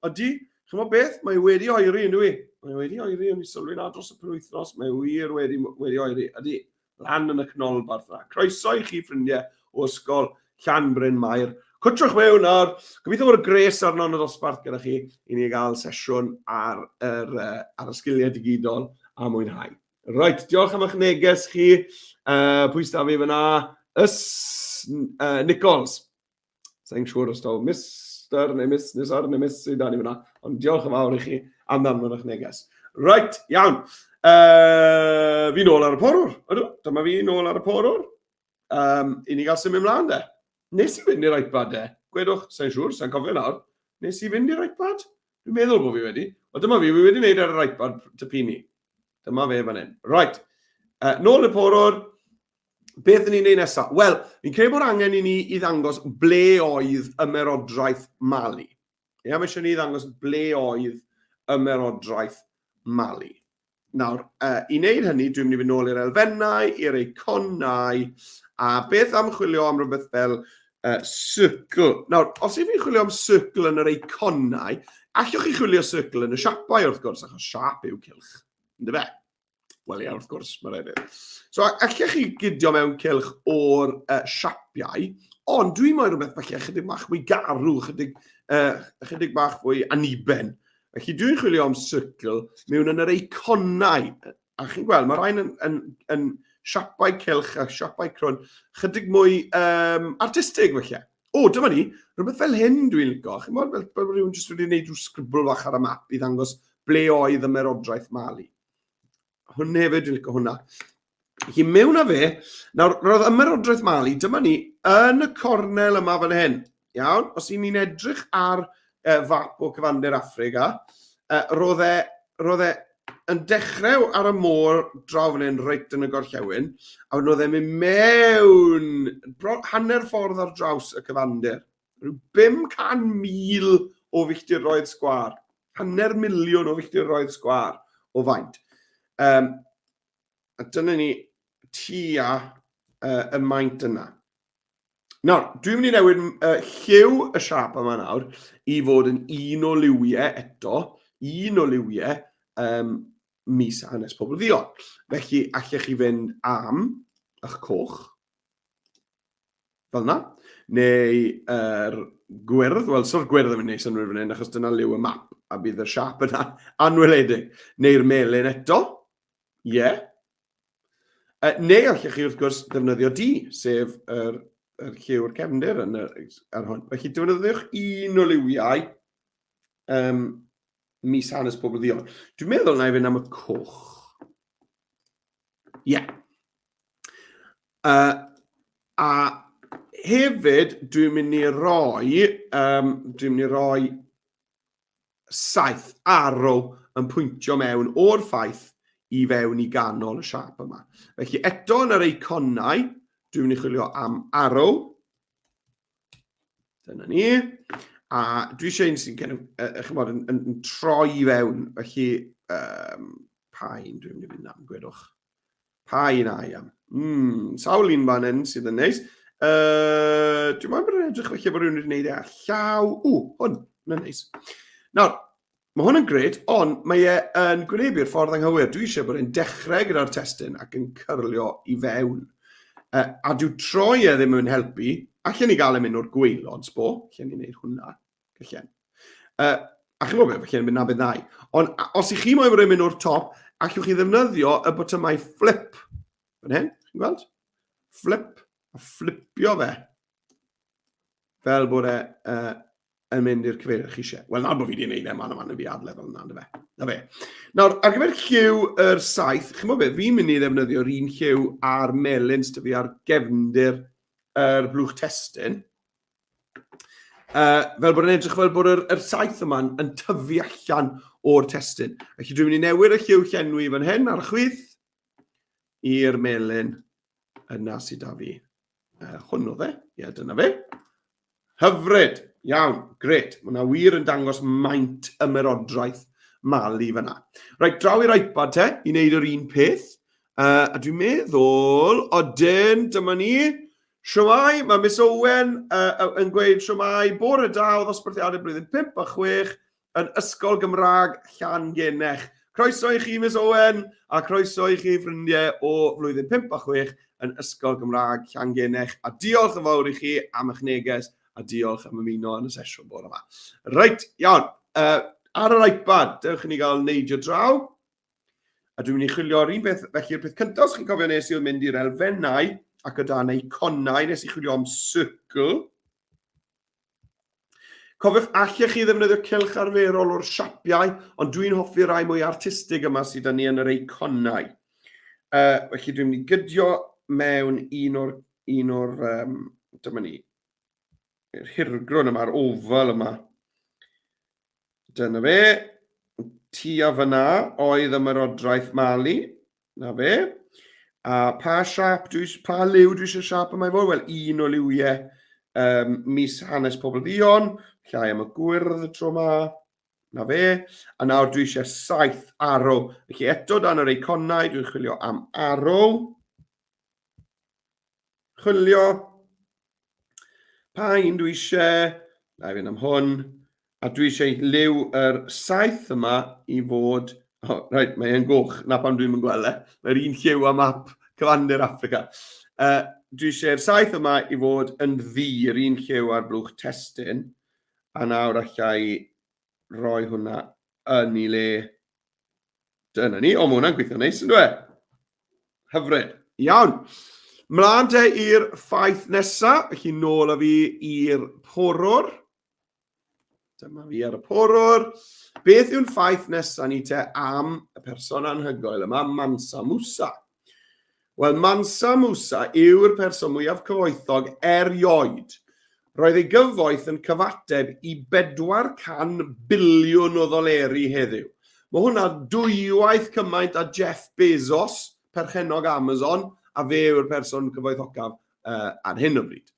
ydy. Chymod beth? Mae wedi oeri, yn dwi? Mae wedi oeri, o'n i sylwi na dros y penwythnos. Mae wir wedi, wedi oeri. Ydy, lan yn y canolbarth yna. Croeso i chi, ffrindiau, o ysgol Llanbryn Mair. Cwtrwch mewn nawr. Gobeithio bod y gres arno yn y dosbarth gyda chi i ni gael sesiwn ar, yr, ar y sgiliau digidol a mwynhau. Reit, diolch am eich neges chi. Pwy sydd fi fyna? Ys Nichols. Sa'n siŵr os taw Mr neu Miss neu Sir neu Miss sydd da ni fyna. Ond diolch yn fawr i chi am ddanfon eich neges. Reit, iawn. Fi nôl ar y porwr. Ydw, dyma fi nôl ar y porwr. Um, I ni gael symud ymlaen de. Nes i fynd i'r iPad de. Gwedwch, sa'n siŵr, sa'n cofio nawr. Nes i fynd i'r iPad? Dwi'n meddwl bod fi wedi. Wel, dyma fi, fi wedi wneud ar yr iPad typini. Dyma fe fan hyn. Right. Nôl y porwr. Beth ni'n neud nesaf? Wel, fi'n credu bod angen i ni i ddangos ble oedd ymerodraeth Mali. Ie, mae eisiau ni ddangos ble oedd ymerodraeth Mali. Nawr, i wneud hynny, dwi'n mynd i fynd nôl i'r elfennau, i'r eiconau, a beth am chwilio am rhywbeth fel circle. Nawr, os ydych chi'n chwilio am circle yn yr eiconau, allwch chi chwilio circle yn y siapau wrth gwrs, achos siap yw cylch, ynddo fe? Wel ie, wrth gwrs, mae rhaid. So, allech chi gydio mewn cylch o'r siapiau, ond dwi'n moyn rhywbeth falle chydig bach mwy garw, chydig, chydig bach fwy aniben. Felly dwi'n chwilio am circle mewn yn yr eiconau. A chi'n gweld, mae rhain yn, yn, yn siapau cylch a siapau crwn, chydig mwy um, artistig felly. O, dyma ni, rhywbeth fel hyn dwi'n licio. Chi'n gweld, fel, fel rhywun jyst wedi gwneud rhyw sgribl fach ar y map i ddangos ble oedd ymerodraeth Mali. Hwn hefyd, dwi'n licio hwnna. Hi mewn â fe. Nawr, roedd ymerodraeth Mali, dyma ni, yn y cornel yma fan hyn. Iawn, os y'n ni'n edrych ar fap o cyfandir Affrica, roedd e, roedd e yn dechrau ar y môr draw fan hyn, reit yn y gorllewin, a wedyn roedd e'n mynd mewn bron hanner ffordd ar draws y cyfandir. Rhyw 500,000 o filltiroedd sgwâr. Hanner miliwn o filltiroedd sgwâr o faint. Um, A dyna ni tua uh, y maint yna. Nawr, dwi'n mynd i newid uh, lliw y siap yma nawr i fod yn un o liwiau eto, un o liwiau um, mis hanes pobl ddion. Felly, allech chi fynd am eich coch, fel yna, neu yr er gwyrdd, wel, so'r gwyrdd yn mynd i synnwyr fan hyn, achos dyna liw y map, a bydd y siap yna anweledig. Neu'r melyn eto, Ie. Yeah. Neu allech chi wrth gwrs ddefnyddio du, sef yr, yr lliw'r cefndir yn yr, ar hwn. Felly defnyddiwch un o liwiau mis hanes pobl ddion. Dwi'n meddwl na i fynd am y coch. Ie. Yeah. A hefyd, dwi'n mynd i roi, um, dwi'n mynd i roi saeth arrow yn pwyntio mewn o'r ffaith i fewn i ganol y siâp yma. Felly eto yn yr eiconau, dwi'n mynd i chwilio am arrow. Dyna ni. A dwi eisiau un sy'n kind of, chymod, yn, yn, yn troi i fewn. Felly, pa un dwi'n mynd i fynd am, gwedwch. Pa un ai am? Sawl un fan hyn sydd yn neis. Dwi'n meddwl bod yn edrych felly bod rhywun wedi gwneud e â llaw. Ww, hwn, mae'n neis. Nawr, mae hwn yn gret, ond mae e yn gwynebu'r ffordd anghywir. Dwi eisiau bod e'n dechrau gyda'r testun ac yn cyrlio i fewn. A dyw troi e ddim yn helpu. Allen ni gael e mynd o'r gwaelod, sbo. Allen ni wneud hwnna. Gallen. A chi'n gwybod beth, felly yn mynd na beth ddau. Ond os i chi moyn bod e'n mynd o'r top, allwch chi ddefnyddio y botymau flip. Fan hyn, chi'n gweld? Flip, a flipio fe. Fel bod e yn mynd i'r cyfeiriad chi eisiau. Wel, nawr bod fi wedi gwneud e, man a man i fi adle fel yna, fe. Na fe. Nawr, ar gyfer lliw yr saeth, chi'n gwybod beth, fi'n mynd i ddefnyddio'r un lliw a'r melyn sydd fi ar gefndir yr blwch testun. Fel bod yn edrych fel bod yr, yr saeth yma yn tyfu allan o'r testun. Felly dwi'n mynd i newid y lliw llenwi fan hyn ar y chwith i'r melyn yna sydd da fi. Hwn oedd e. Ie, dyna fe. Hyfryd. Iawn, gret. Mae hwnna wir yn dangos maint ymerodraeth Mali fyna. Reit, draw i'r iPad te, i wneud yr un peth. A dwi'n meddwl, odyn, dyma ni. Shwmae, mae Miss Owen yn gweud shwmae, bore da o ddosbarthiadau blwyddyn 5 a 6 yn Ysgol Gymraeg Llangennech. Croeso i chi, Miss Owen, a croeso i chi, ffrindiau o flwyddyn 5 a 6 yn Ysgol Gymraeg Llangennech. A diolch yn fawr i chi am eich neges, a diolch am ymuno yn y sesiwn bore yma. Reit, iawn. Ar yr iPad, dewch i ni gael neidio draw. A dwi'n mynd i chwilio ar un beth, felly'r peth cyntaf, os chi'n cofio nes i oedd mynd i'r elfennau ac o dan eiconau, nes i chwilio am circle. Cofiwch, allech chi ddefnyddio cylch arferol o'r siapiau, ond dwi'n hoffi rai mwy artistig yma sydd 'da ni yn yr eiconau. Felly dwi'n mynd i gydio mewn un o'r, un o'r dyma ni, yr hirgrwn yma'r oval yma. Dyna fe. Tua fyna oedd ymerodraeth Mali. Na fe. A pa siap dwi, pa liw dwi eisiau siap yma i fod? Wel, un o liwiau mis hanes pobl ddion. Llai am y gwyrdd y tro yma. Na fe. A nawr dwi eisiau saeth arrow. Felly eto dan yr eiconau, dwi'n chwilio am arrow. Chwilio. Pa un dwi eisiau? Na i fynd am hwn. A dwi eisiau liw yr saeth yma i fod... Oh, right, mae e'n goch. Na pam dwi'n mynd gweld e. Mae'r un lliw â map cyfandir Affrica. Dwi eisiau'r saeth yma i fod yn ddu, yr un lliw â'r blwch testun. A nawr allai roi hwnna yn ei le. Dyna ni. O, mae hwnna'n gweithio neis, yn dweud? Hyfryd. Iawn. Mlaen te i'r ffaith nesa. Felly nôl â fi i'r porwr. Dyma fi ar y porwr. Beth yw'n ffaith nesa ni te am y person anhygoel yma, Mansa Musa? Wel, Mansa Musa yw'r person mwyaf cyfoethog erioed. Roedd ei gyfoeth yn cyfateb i 400 biliwn o ddoleri heddiw. Mae hwnna dwywaith cymaint â Jeff Bezos, perchennog Amazon, a fe yw'r person cyfoethocaf ar hyn o bryd.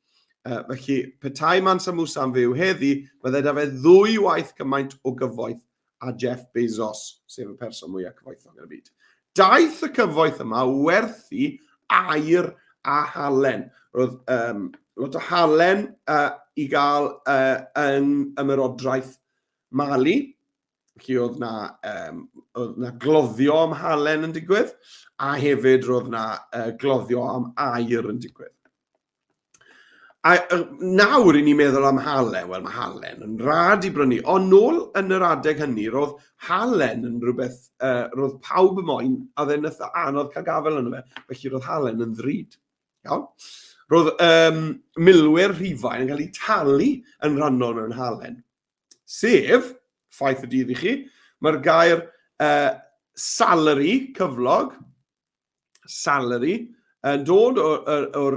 Felly, petai Mansa Musa yn fyw heddi, byddai da fe ddwywaith cymaint o gyfoeth a Jeff Bezos, sef y person mwyaf cyfoethog yn y byd. Daeth y cyfoeth yma werthu aur a halen. Roedd lot o halen i gael yn ymerodraeth Mali. Felly oedd na, oedd na gloddio am halen yn digwydd, a hefyd roedd na gloddio am aur yn digwydd. A nawr i ni'n meddwl am halen, wel mae halen yn rad i brynu, ond nôl yn yr adeg hynny, roedd halen yn rhywbeth, roedd pawb yn moyn, a oedd e'n eitha anodd cael gafael yno fe, felly roedd halen yn ddrud. Iawn? Roedd milwyr Rhufain yn cael eu talu yn rhannol mewn halen. Sef, ffaith y dydd i chi, mae'r gair salary, cyflog, salary, yn dod o'r, or, or,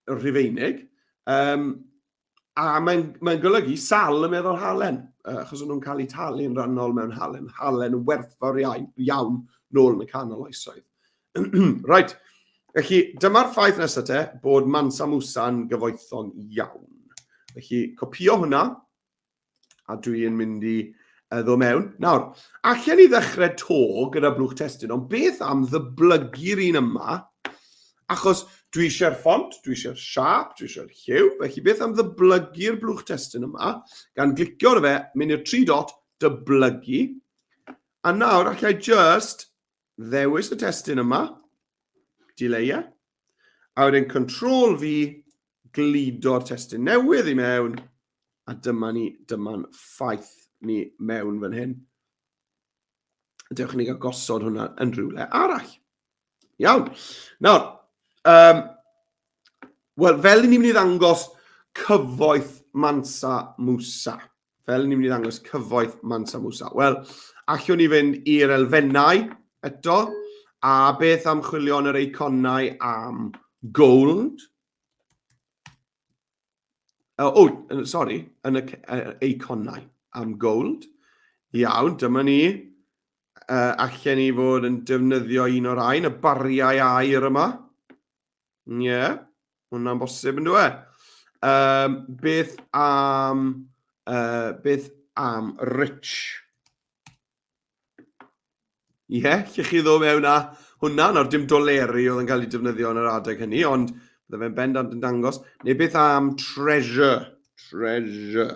Rhufeinig, a mae'n mae golygu sal yn meddwl halen, achos o'n nhw'n cael eu talu yn rhannol mewn halen, halen yn werthfawr iawn, iawn nôl yn y canol oesoedd. Right, felly dyma'r ffaith nesaf te, bod Mansa Musa'n gyfoethog iawn. Felly, copio hwnna, a dwi'n mynd i ddod mewn. Nawr, allan ni ddechrau to gyda blwch testun, ond beth am ddyblygu'r un yma? Achos dwi eisiau'r ffont, dwi eisiau'r siap, dwi eisiau'r lliw, felly beth am ddyblygu'r blwch testun yma, gan glicio arno fe, mynd i'r tri dot, dyblygu, a nawr allai just ddewis y testun yma, dileu e, a wedyn Control V, gludo'r testun newydd i mewn, a dyma ni, dyma'n ffaith ni mewn fan hyn. Dewch i ni gael gosod hwnna yn rhywle arall. Iawn. Nawr, wel, fel i ni'n mynd i ddangos cyfoeth Mansa Musa. Fel ni'n mynd i ddangos cyfoeth Mansa Musa. Wel, allwn ni fynd i'r elfennau eto, a beth am chwilio yn yr eiconau am gold? Oh, oh, sorry, yn y eiconau am gold. Iawn, dyma ni. Allen ni fod yn defnyddio un o'r rhain, y bariau aur yma. Ie, yeah, hwnna'n bosib yn dweud. Beth am rich? Ie, yeah, lle chi ddod mewn â hwnna, nawr dim doleri oedd yn cael ei defnyddio yn yr adeg hynny, ond bydde fe'n bendant yn dangos. Neu beth am treasure? Treasure.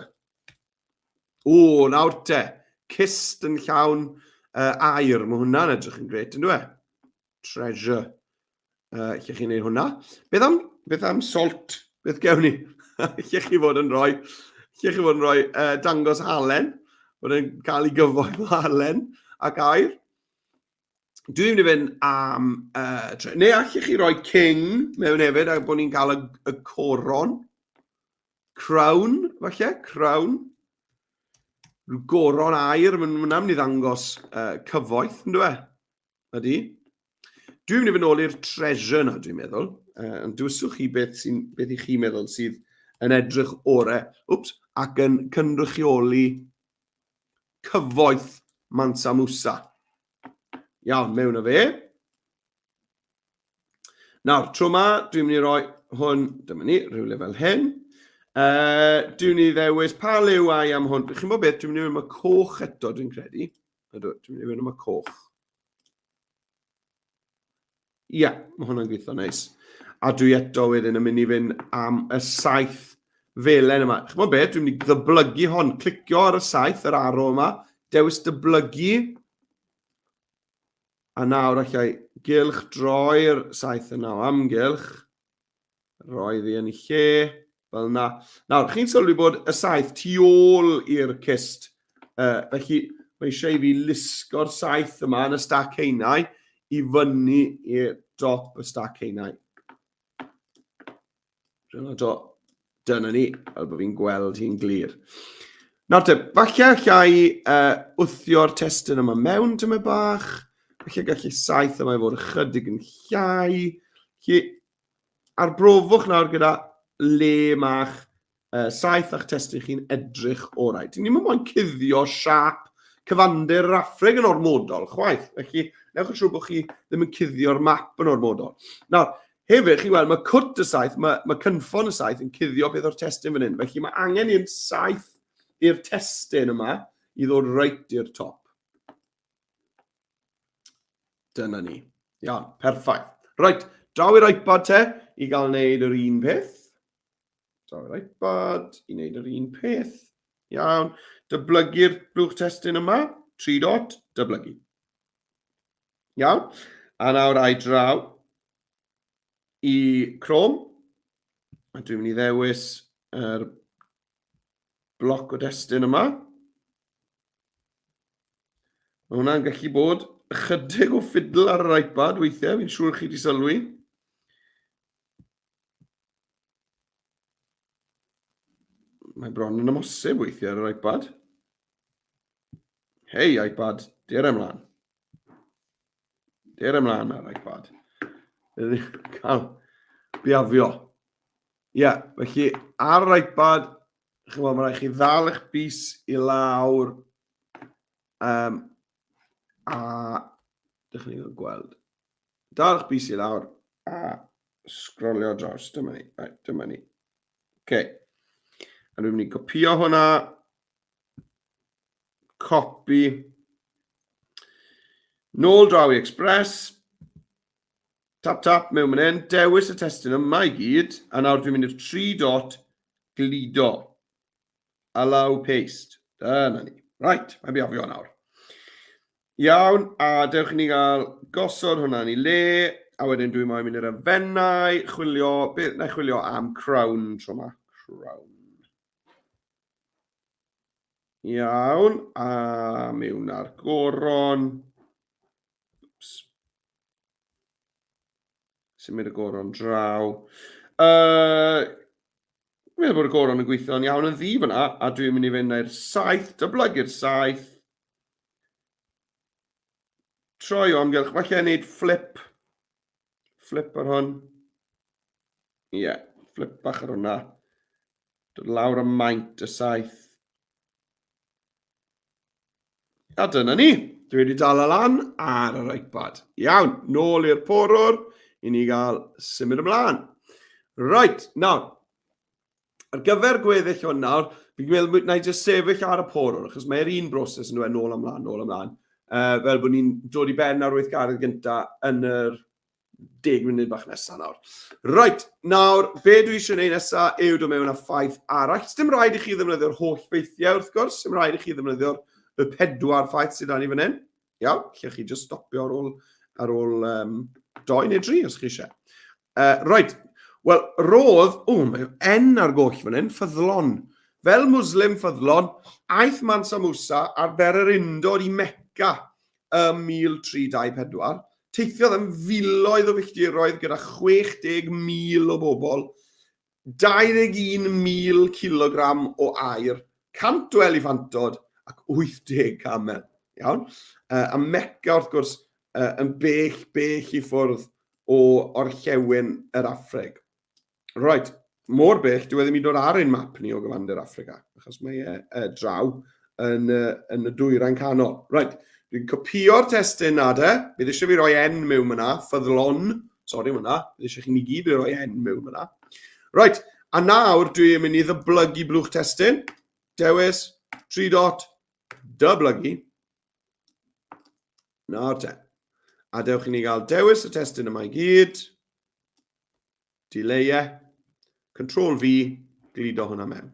O, nawr te, cist yn llawn aur, mae hwnna'n edrych yn gret, yn dweud? Treasure. Lle chi'n neud hwnna. Beth am salt? Beth gewn ni? Lle chi fod yn rhoi, lle chi fod yn rhoi dangos halen, bod yn cael ei gyfoeth o halen ac aur. Dwi'n mynd i fynd am... neu allech chi roi king mewn hefyd, a bod ni'n cael y coron. Crown, falle, crown. Rhyw goron aur, mae'n mynd i ddangos cyfoeth, yn dweud? Ydy. Dwi'n mynd i fynd nôl i'r treasure yna, dwi'n meddwl. Ond dywyswch chi beth, sy'n, beth i chi meddwl sydd yn edrych ore, wps, ac yn cynrychioli cyfoeth Mansa Musa. Iawn, mewn o fe. Nawr, tro yma, dwi'n mynd i roi hwn, dyma ni, rhywle fel hyn. Dwi'n mynd i ddewis pa liw ai am hwn. Chi'n bod beth, dwi'n mynd i fynd am y coch eto, dwi'n credu. Ydw, dwi'n mynd i fynd am y coch. Ia, yeah, mae hwnna'n gweithio neis. A dwi eto wedyn yn mynd i fynd am y saith felen yma. Chymod beth, dwi'n mynd i ddyblygu hon. Clicio ar y saith, yr arrow yma. Dewis dyblygu. A nawr allai gylch droi'r saith yna o amgylch. Roedd hi yn ei lle, fel yna. Nawr, chi'n sylwi bod y saeth tu ôl i'r cist. Felly, mae eisiau i fi lusgo'r saeth yma yn y stac heinau i fyny i'r dop y stac heinau. Dyna to. Dyna ni, fel bod fi'n gweld hi'n glir. Nawr te, falle allai wthio'r testun yma mewn tymed bach. Falle gallu saeth yma i fod ychydig yn llai. Felly, arbrofwch nawr gyda le ma'ch saeth a'ch testun chi'n edrych orau. Dyn ni'n moyn cuddio siâp cyfandir yr Affrig yn ormodol, chwaith. Felly, newch yn siŵr bod chi ddim yn cuddio'r map yn ormodol. Nawr, hefyd, chi'n gweld, mae cwt y saeth, mae cynffon y saeth yn cuddio beth o'r testun fan hyn. Felly, mae angen i'r saeth i'r testun yma i ddod reit i'r top. Dyna ni. Iawn, perffaith. Reit, draw i'r iPad te i gael wneud yr un peth. Draw i'r iPad i wneud yr un peth. Iawn, dyblygu'r blwch testun yma. 3 dot, dyblygu. Iawn, a nawr ai draw i Chrome. A dwi'n mynd i ddewis yr bloc o destun yma. Mae hwnna'n gallu bod ychydig o ffidl ar yr iPad weithiau, fi'n siŵr chi wedi sylwi. Mae bron yn amhosib weithiau ar yr iPad. Hei iPad, dere ymlaen. Dere ymlaen ar iPad. Cael biafio. Ie, yeah, felly ar yr iPad, chymod, mae rhaid chi ddal eich bys i lawr um, a dych chi'n gweld. Dal eich bys i lawr a sgrolio draws. Dyma ni. Right, dyma ni. Okay. A dwi'n mynd i gopio hwnna. Copy. Nôl draw i Express. Tap tap mewn fan hyn, dewis y testun yma i gyd, a nawr dwi'n mynd i'r 3 dot gludo. Allow paste. Dyna ni. Right, mae'n biafio nawr. Iawn, a dewch i ni gael gosod hwnna yn ei le, a wedyn dwi'n moyn mynd i'r elfennau, chwilio, beth, na i chwilio am crown tro yma. Crown. Iawn, a mewn ar goron. Oops. Symud y goron draw. Dwi'n meddwl bod y goron yn gweithio'n iawn yn ddi fyna, a dwi'n mynd i fynd i'r 7, dyblygu'r 7. Troi o amgylch, falle wneud flip. Flip ar hwn. Ie, yeah, flip bach ar hwnna. Dod lawr am maint y 7. A dyna ni. Dwi wedi dal y lan ar yr iPad. Iawn, nôl i'r porwr i ni gael symud ymlaen. Right, nawr, ar gyfer gweddill hwn nawr, fi'n meddwl na i jyst sefyll ar y porwr, achos mae'r un broses yn dweud nôl ymlaen, nôl ymlaen, fel bod ni'n dod i ben ar weithgaredd gyntaf yn yr 10 munud bach nesaf nawr. Right, nawr, be dwi eisiau gwneud nesaf yw dod mewn â ffaith arall. Dim rhaid i chi ddefnyddio'r holl ffeithiau, wrth gwrs. Dim rhaid i chi ddefnyddio'r y pedwar ffaith sydd dan ni fan hyn. Iawn, lle chi jyst stopio ar ôl, ar ôl um, doi neu dri, os chi eisiau. Right, wel, roedd, o, mae N ar goll fan hyn, ffyddlon. Fel Muslim ffyddlon, aeth Mansa Musa ar bererindod i Mecca ym 1324, Teithiodd am filoedd o filltiroedd gyda 60,000 o bobl, 21,000 cilogram o aur, 100 o eliffantod ac 80 camel. Iawn? A Mecca, wrth gwrs, yn bell, bell i ffwrdd o orllewin yr Affrig. Right, mor bell, dyw e ddim hyd yn oed ar ein map ni o gyfandir Affrica, achos mae e draw yn, yn y dwyrain canol. Right, dwi'n copio'r testun na de, bydd eisiau fi roi N mewn fyna, ffyddlon, sori fyna, bydd eisiau chi ni gyd i roi N mewn fyna. Right, a nawr dwi'n mynd i ddyblygu blwch testun, dewis, 3 dot, dyblygu, nawr te. A dewch i ni gael dewis y testun yma i gyd, Dileu e. Control V, gludo hwnna mewn.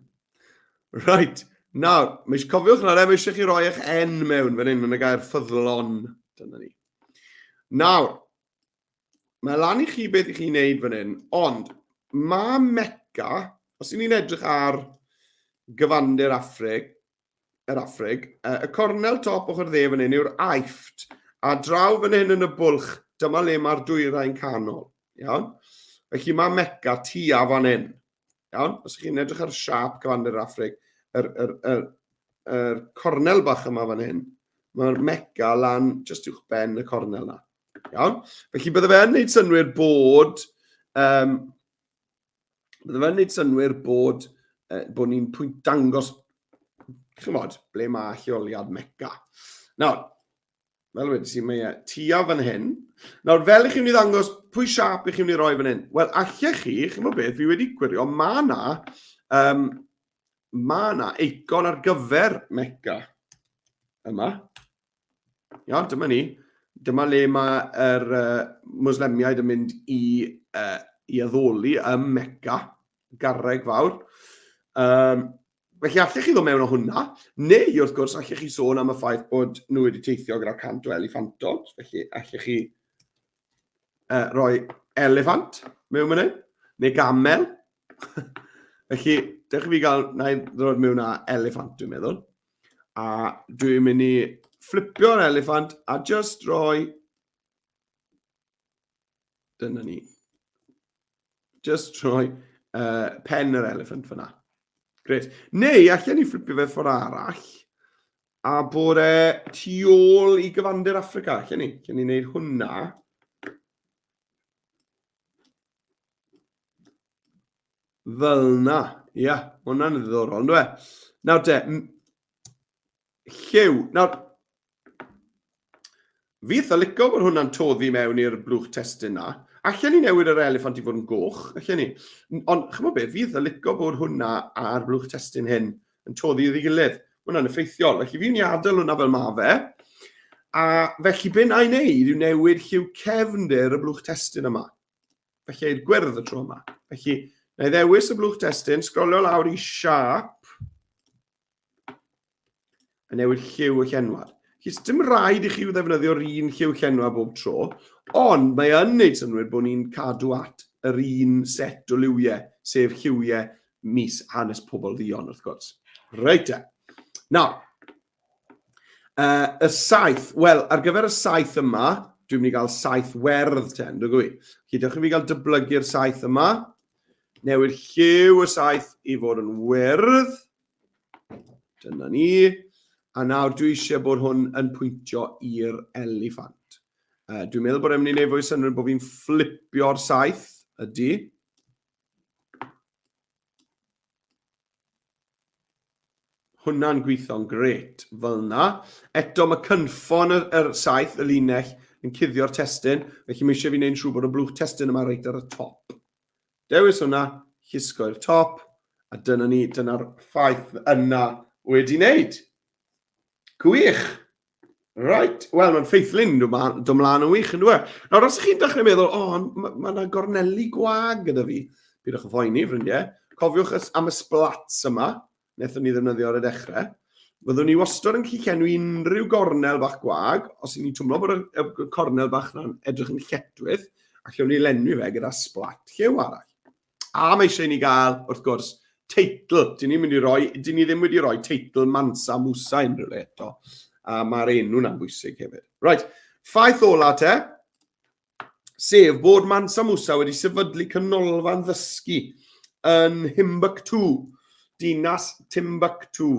Right, nawr, mae eisiau cofiwch nawr, mae eisiau chi roi eich N mewn fan hyn, yn y gair ffyddlon. Dyna ni. Nawr, mae lan i chi beth i chi'n neud fan hyn, ond mae Mecca, os y'n ni'n edrych ar gyfandir Affrig, yr Affrig, y cornel top ochr dde fan hyn yw'r Aifft, a draw fan hyn yn y bwlch, dyma le mae'r dwyrain canol. Iawn? Felly mae Mecca tua fan hyn. Iawn? Os ych chi'n edrych ar siâp cyfandir yr Affrig, yr, yr, yr, yr cornel bach yma fan hyn, mae'r Mecca lan just uwch ben y cornel na. Iawn? Felly bydde fe'n neud synnwyr bod um, Bydde fe'n neud synnwyr bod, bod ni'n pwynt dangos, chymod, ble mae lleoliad Mecca. Nawr, fel wedi si, mae e tua fan hyn. Nawr, fel i chi'n mynd i ddangos, pwy siap i chi'n mynd i roi fan hyn? Wel, allech chi, chi'n beth, fi wedi gwirio, mae na, um, mae na eicon ar gyfer Mecca yma. Iawn, dyma ni. Dyma le mae'r uh, Muslemiaid yn mynd i, uh, i addoli ym Mecca, garreg fawr. Um, felly allech chi ddod mewn o hwnna, neu wrth gwrs allech chi sôn am y ffaith bod nhw wedi teithio gyda 100 o eliffantod, felly allech chi uh, roi eliffant mewn fan hyn, neu gamel. Felly, dewch i fi gael, na i ddod mewn â eliffant, dwi'n meddwl. A dwi'n mynd i fflipio'r eliffant a just roi... Dyna ni. Just rhoi pen yr eliffant fyna. Gret. Neu, allan ni fflipio fe ffordd arall a bod e tu ôl i gyfandir Affrica. Allan ni. Allan ni wneud hwnna. Fel na. Ia, yeah, hwnna'n ddiddorol, ynddo e? Nawr te, lliw. Nawr, fi eitha licio bod hwnna'n toddi mewn i'r blwch testun na. Allen ni newid yr eliffant i fod yn goch, allen ni. Ond, chymod beth, fi eitha licio bod hwnna a'r blwch testun hyn yn toddi iddi gilydd. Mae hwnna'n effeithiol. Felly fi'n i adael hwnna fel ma fe. A felly be na i wneud yw newid lliw cefndir y blwch testun yma. Felly i'r gwyrdd y tro yma. Felly, na i ddewis y blwch testun, sgrolio lawr i siâp, a newid lliw y llenwad. Felly, dim rhaid i chi ddefnyddio'r un lliw llenwad bob tro, ond mae yn neud synnwyr bod ni'n cadw at yr un set o liwiau, sef lliwiau mis hanes pobl ddion, wrth gwrs. Reit e. Nawr, y saeth. Wel, ar gyfer y saeth yma, dwi'n mynd i gael saeth werdd ten, dwi'n gwy. Felly, dewch i fi gael dyblygu'r saeth yma. Newid lliw y saeth i fod yn wyrdd. Dyna ni. A nawr dwi eisiau bod hwn yn pwyntio i'r eliffant. Dwi'n meddwl bod e'n mynd i wneud fwy synnwyr bod fi'n fflipio'r saeth, ydy. Hwnna'n gweithio'n gret fel yna. Eto mae cynffon yr, yr saeth, y linell, yn cuddio'r testun, felly mae eisiau fi wneud yn siŵr bod y blwch testun yma reit ar y top. Dewis hwnna, llusgo i'r top, a dyna ni, dyna'r ffaith yna wedi wneud. Gwych! Right, wel, mae'n ffeithlun dod mlaen yn wych, yn dweud. E? Nawr, os ydych chi'n dechrau meddwl, o, oh, mae ma yna gorneli gwag gyda fi, pidwch yn phoeni, ffrindiau. Cofiwch am y splats yma, wnaethon ni ddefnyddio ar y dechrau. Fyddwn ni wastad yn gallu llenwi unrhyw gornel bach gwag, os ydyn ni'n twmlo bod y, y cornel bach yna'n edrych yn lletwyth, allwn ni lenwi fe gyda splat lliw arall. A mae eisiau i ni gael, wrth gwrs, teitl. Dyn ni'n mynd i roi, dyn ni ddim wedi rhoi teitl Mansa Musa unrhyw le eto. A mae'r enw na'n bwysig hefyd. Right, ffaith ola te, sef bod Mansa Musa wedi sefydlu canolfan ddysgu yn Timbuktu, dinas Timbuktu.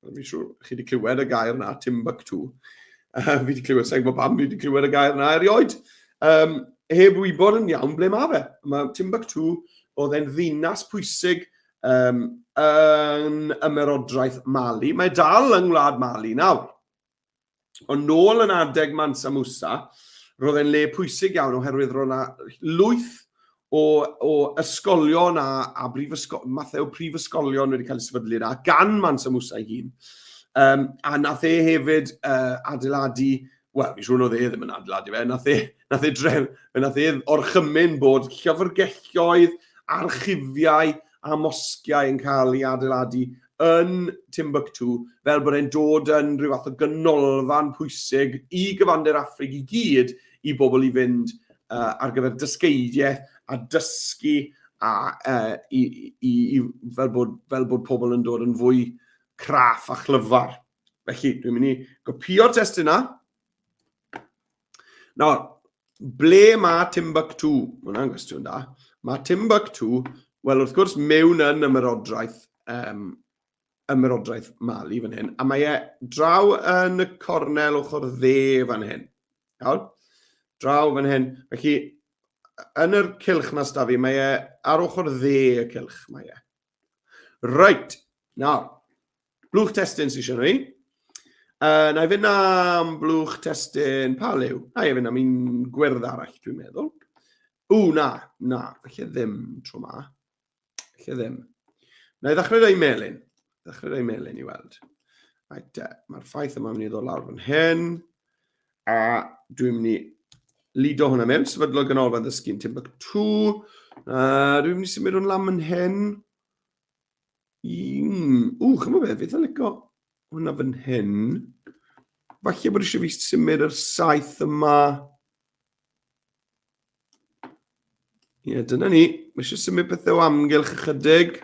Fi'n siŵr chi wedi clywed y gair na, Timbuktu. Fi wedi clywed, sa'n gwybod pam fi wedi clywed y gair na erioed. Um, heb wybod yn iawn ble mae fe. Mae Timbuktu, oedd e'n ddinas pwysig um, yn ymerodraeth Mali. Mae dal yng ngwlad Mali nawr. Ond nôl yn adeg Mansa Musa, roedd e'n le pwysig iawn oherwydd roedd yna lwyth o, o ysgolion a, a brifysgol, mathau o prifysgolion wedi cael eu sefydlu yna gan Mansa Musa ei hun. Um, a nath e hefyd uh, adeiladu, wel, fi'n siŵr oedd e ddim yn adeiladu fe, nath e, nath e, dref, nath e orchymyn bod llyfrgelloedd, archifiau a mosgiau yn cael ei adeiladu yn Timbuktu fel bod e'n dod yn rhyw fath o ganolfan pwysig i gyfandir Affrig i gyd i bobl i fynd uh, ar gyfer dysgeidiaeth a dysgu a uh, i, i, i, fel, bod, fel bod pobl yn dod yn fwy craff a chlyfar. Felly, dwi'n mynd i gopio'r testun yna. Nawr, ble mae Timbuktu? Mae hwnna'n gwestiwn da. Mae Timbuktu, wel wrth gwrs, mewn yn ymerodraeth, um, ymerodraeth Mali fan hyn, a mae e draw yn y cornel ochr dde fan hyn. Iawn? Draw fan hyn. Felly, yn yr cylch na sda fi, mae e ar ochr dde y cylch, mae e. Reit, nawr, Blwch testun sy'n eisiau nhw. Na i fynd am blwch testun, pa liw? Na i fynd am un gwyrdd arall, dwi'n meddwl. Ww, na, na, felly ddim tro ma. Felly ddim. Na i ddechrau rhoi melyn. Ddechrau rhoi melyn i weld. Right, mae'r ffaith yma mynd i ddod lawr fan hyn. A dwi'n mynd i lido hwnna mewn, sefydlog ganolfan ddysgu yn Timbuktu. Dwi'n mynd i symud hwn lan fan hyn. Mm. Ww, chymod beth, fi eitha licio hwnna fan hyn. Falle bod eisiau fi symud yr saeth yma. Ie, yeah, dyna ni. Mae eisiau symud pethau o amgylch ychydig.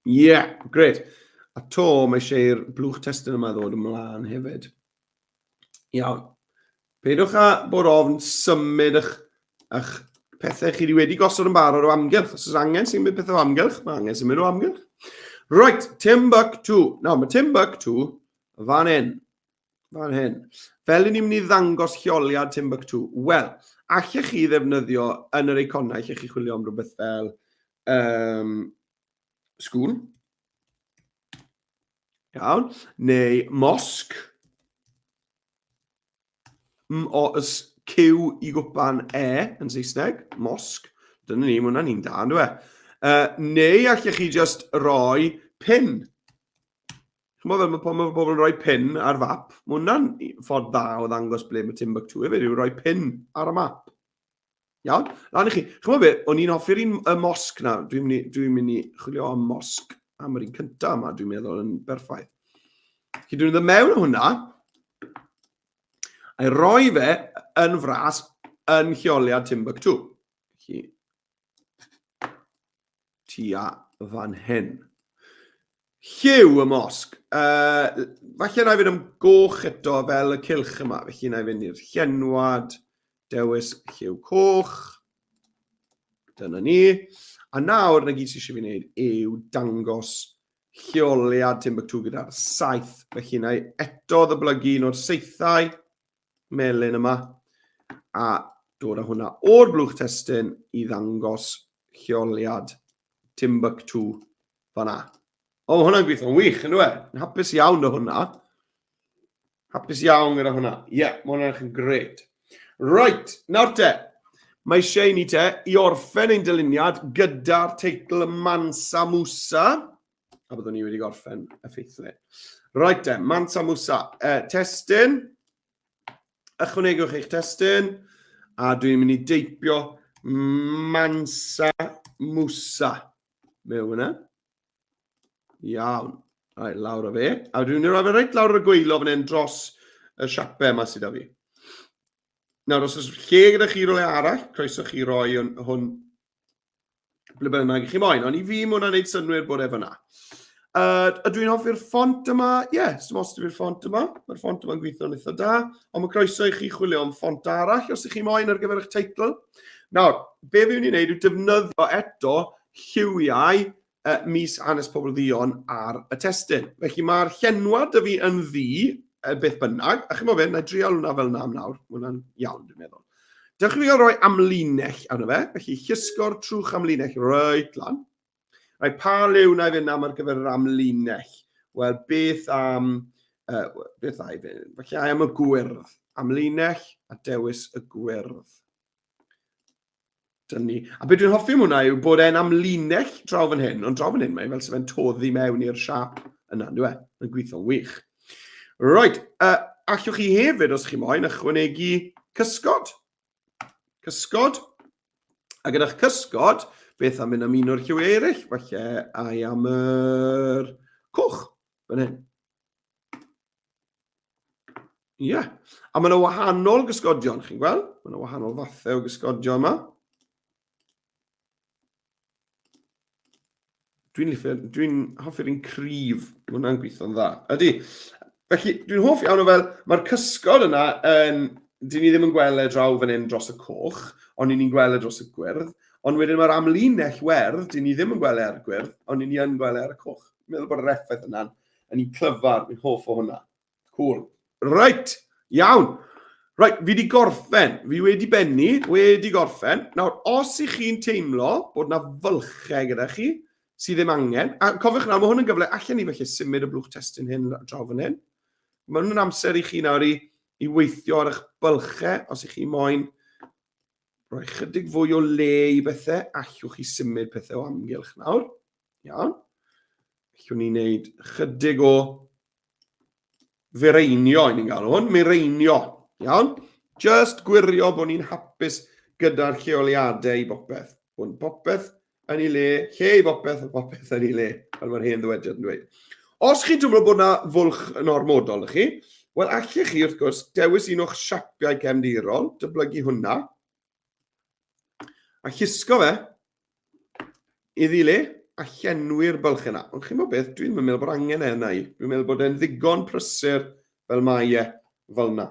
Ie, yeah, gret. A to, mae eisiau i'r blwch testun yma ddod ymlaen hefyd. Iawn. Peidiwch â bod ofn symud eich, eich pethau chi wedi gosod yn barod o amgylch. Os oes angen symud pethau o amgylch, mae angen symud o amgylch. Right, Timbuktu. Nawr, mae Timbuktu fan hyn. Fan hyn. Fel i ni'n mynd i ddangos lleoliad Timbuktu, wel, allech chi ddefnyddio yn yr eiconau, allech chi chwilio am rhywbeth fel um, school, iawn, neu mosque, M-O-S-Q i gwpan E yn Saesneg, mosque. Dyna ni, mae hwnna'n un da, ynddo e? Neu allech chi just roi pin. Chimod fel mae pan mae pobl yn rhoi pin ar fap, mae hwnna'n ffordd dda o ddangos ble mae Timbuktu hefyd, yw rhoi pin ar y map. Iawn? Lan i chi. Chimod be, o'n i'n hoffi'r un y mosg na. Dwi'n mynd i, dwi mynd i chwilio am mosg am yr un cyntaf yma, dwi'n meddwl yn berffaith. Felly dwi'n dod mewn o hwnna, a'i roi fe yn fras yn lleoliad Timbuktu. Felly, tua fan hyn. Lliw y mosg. Uh, falle na i fynd am goch eto fel y cilch yma. Felly na i fynd i'r llenwad, dewis lliw coch. Dyna ni. A nawr, na gyd sydd eisiau fi wneud yw dangos lleoliad Timbuktu gyda'r saeth. Felly na i eto ddyblygu un o'r saethau melyn yma a dod â hwnna o'r blwch testun i ddangos lleoliad Timbuktu fanna. O, mae hwnna'n gweithio'n wych, yn dweud? Yn hapus iawn dy hwnna. Hapus iawn gyda hwnna. Ie, yeah, mae hwnna'n yn gret. Right, nawr te. Mae eisiau i ni te i orffen ein dyluniad gyda'r teitl Mansa Musa. A byddwn ni wedi gorffen y ffeithle. Right te, Mansa Musa. Testun. Ychwanegwch eich testun. A dwi'n mynd i deipio Mansa Musa mewn yna. Iawn. Right, lawr o fe. A dwi'n mynd i roi fe reit lawr ar y gweilo fan hyn dros y siapau yma sydd â fi. Nawr, os oes lle gyda chi rhywle arall, croeso chi roi hwn ble bynnag i chi moyn. Ond i fi, mae hwnna'n gwneud synnwyr bod e fyna. Ydw i'n hoffi'r ffont yma? Ie, yeah, dim os fi'r ffont yma. Mae'r ffont yma'n gweithio'n eitha da. Ond mae croeso i chi chwilio am ffont arall os ych chi moyn ar gyfer eich teitl. Nawr, be fi'n mynd i wneud yw defnyddio eto lliwiau uh, mis hanes pobl ddion ar y testun. Felly mae'r llenwad dy fi yn ddi, beth bynnag, a chi'n fe, na i drial hwnna fel yna am nawr, mae hwnna'n iawn, dwi'n meddwl. Dewch i fi gael rhoi amlinell arno fe, felly llusgo'r trwch amlinell reit lan. Rhaid pa liw na i fynd am ar gyfer yr amlinell? Wel, beth am... Uh, beth ai fynd? Felly ai am y gwyrdd. Amlinell a dewis y gwyrdd. Dyna ni. A beth dwi'n hoffi am hwnna yw bod e'n amlinell draw fan hyn, ond draw fan hyn mae fel sef e'n toddi mewn i'r siap yna, ynddo e? Mae'n gweithio'n wych. Right, allwch chi hefyd, os chi moyn, ychwanegu cysgod. Cysgod. A gyda'ch cysgod, beth am mynd am un o'r lliwiau eraill? Falle ai am yr coch, fan hyn. Ie. Yeah. A mae yna wahanol gysgodion, chi'n gweld? Mae yna wahanol fathau o gysgodion yma. Dwi'n dwi hoffi'r un cryf. Mae hwnna'n gweithio'n dda. Ydy. Felly, dwi'n hoff iawn o fel, mae'r cysgod yna yn... Dyn ni ddim yn gweld e draw fan hyn dros y coch, ond ni'n gweld e dros y gwyrdd. Ond wedyn mae'r amlinell werdd, dyn ni ddim yn gweld e ar y gwyrdd, ond ni'n yn gweld e ar y coch. Dwi'n meddwl bod yr effaith yna'n yn un clyfar, fi'n hoff o hwnna. Cool. Right, iawn. Right, fi wedi gorffen. Fi wedi bennu, wedi gorffen. Nawr, os ych chi'n teimlo bod na fylchau gyda chi sydd ddim angen, a cofiwch nawr, mae hwn yn gyfle, allan ni felly symud y blwch testun hyn draw fan hyn. Mae hwn yn amser i chi nawr i, i weithio ar eich bylchau, os ych chi moyn rhoi chydig fwy o le i bethau, allwch chi symud pethau o amgylch nawr. Iawn. Allwn ni wneud chydig o fireinio, i ni'n galw hwn, mireinio. Iawn. Just gwirio bod ni'n hapus gyda'r lleoliadau i bopeth. Bod popeth yn ei le, lle i bopeth a popeth yn ei le, fel mae'r hen ddywediad yn dweud. Os chi'n teimlo bod yna fwlch yn ormodol i chi, wel allech chi wrth gwrs dewis un o'ch siapiau cefndirol, dyblygu hwnna. A llusgo fe iddi le a llenwi'r bylch yna. Ond chi'n bod beth, dwi'n meddwl bod angen e yna i. Dwi'n meddwl bod e'n ddigon prysur fel mae e fel yna.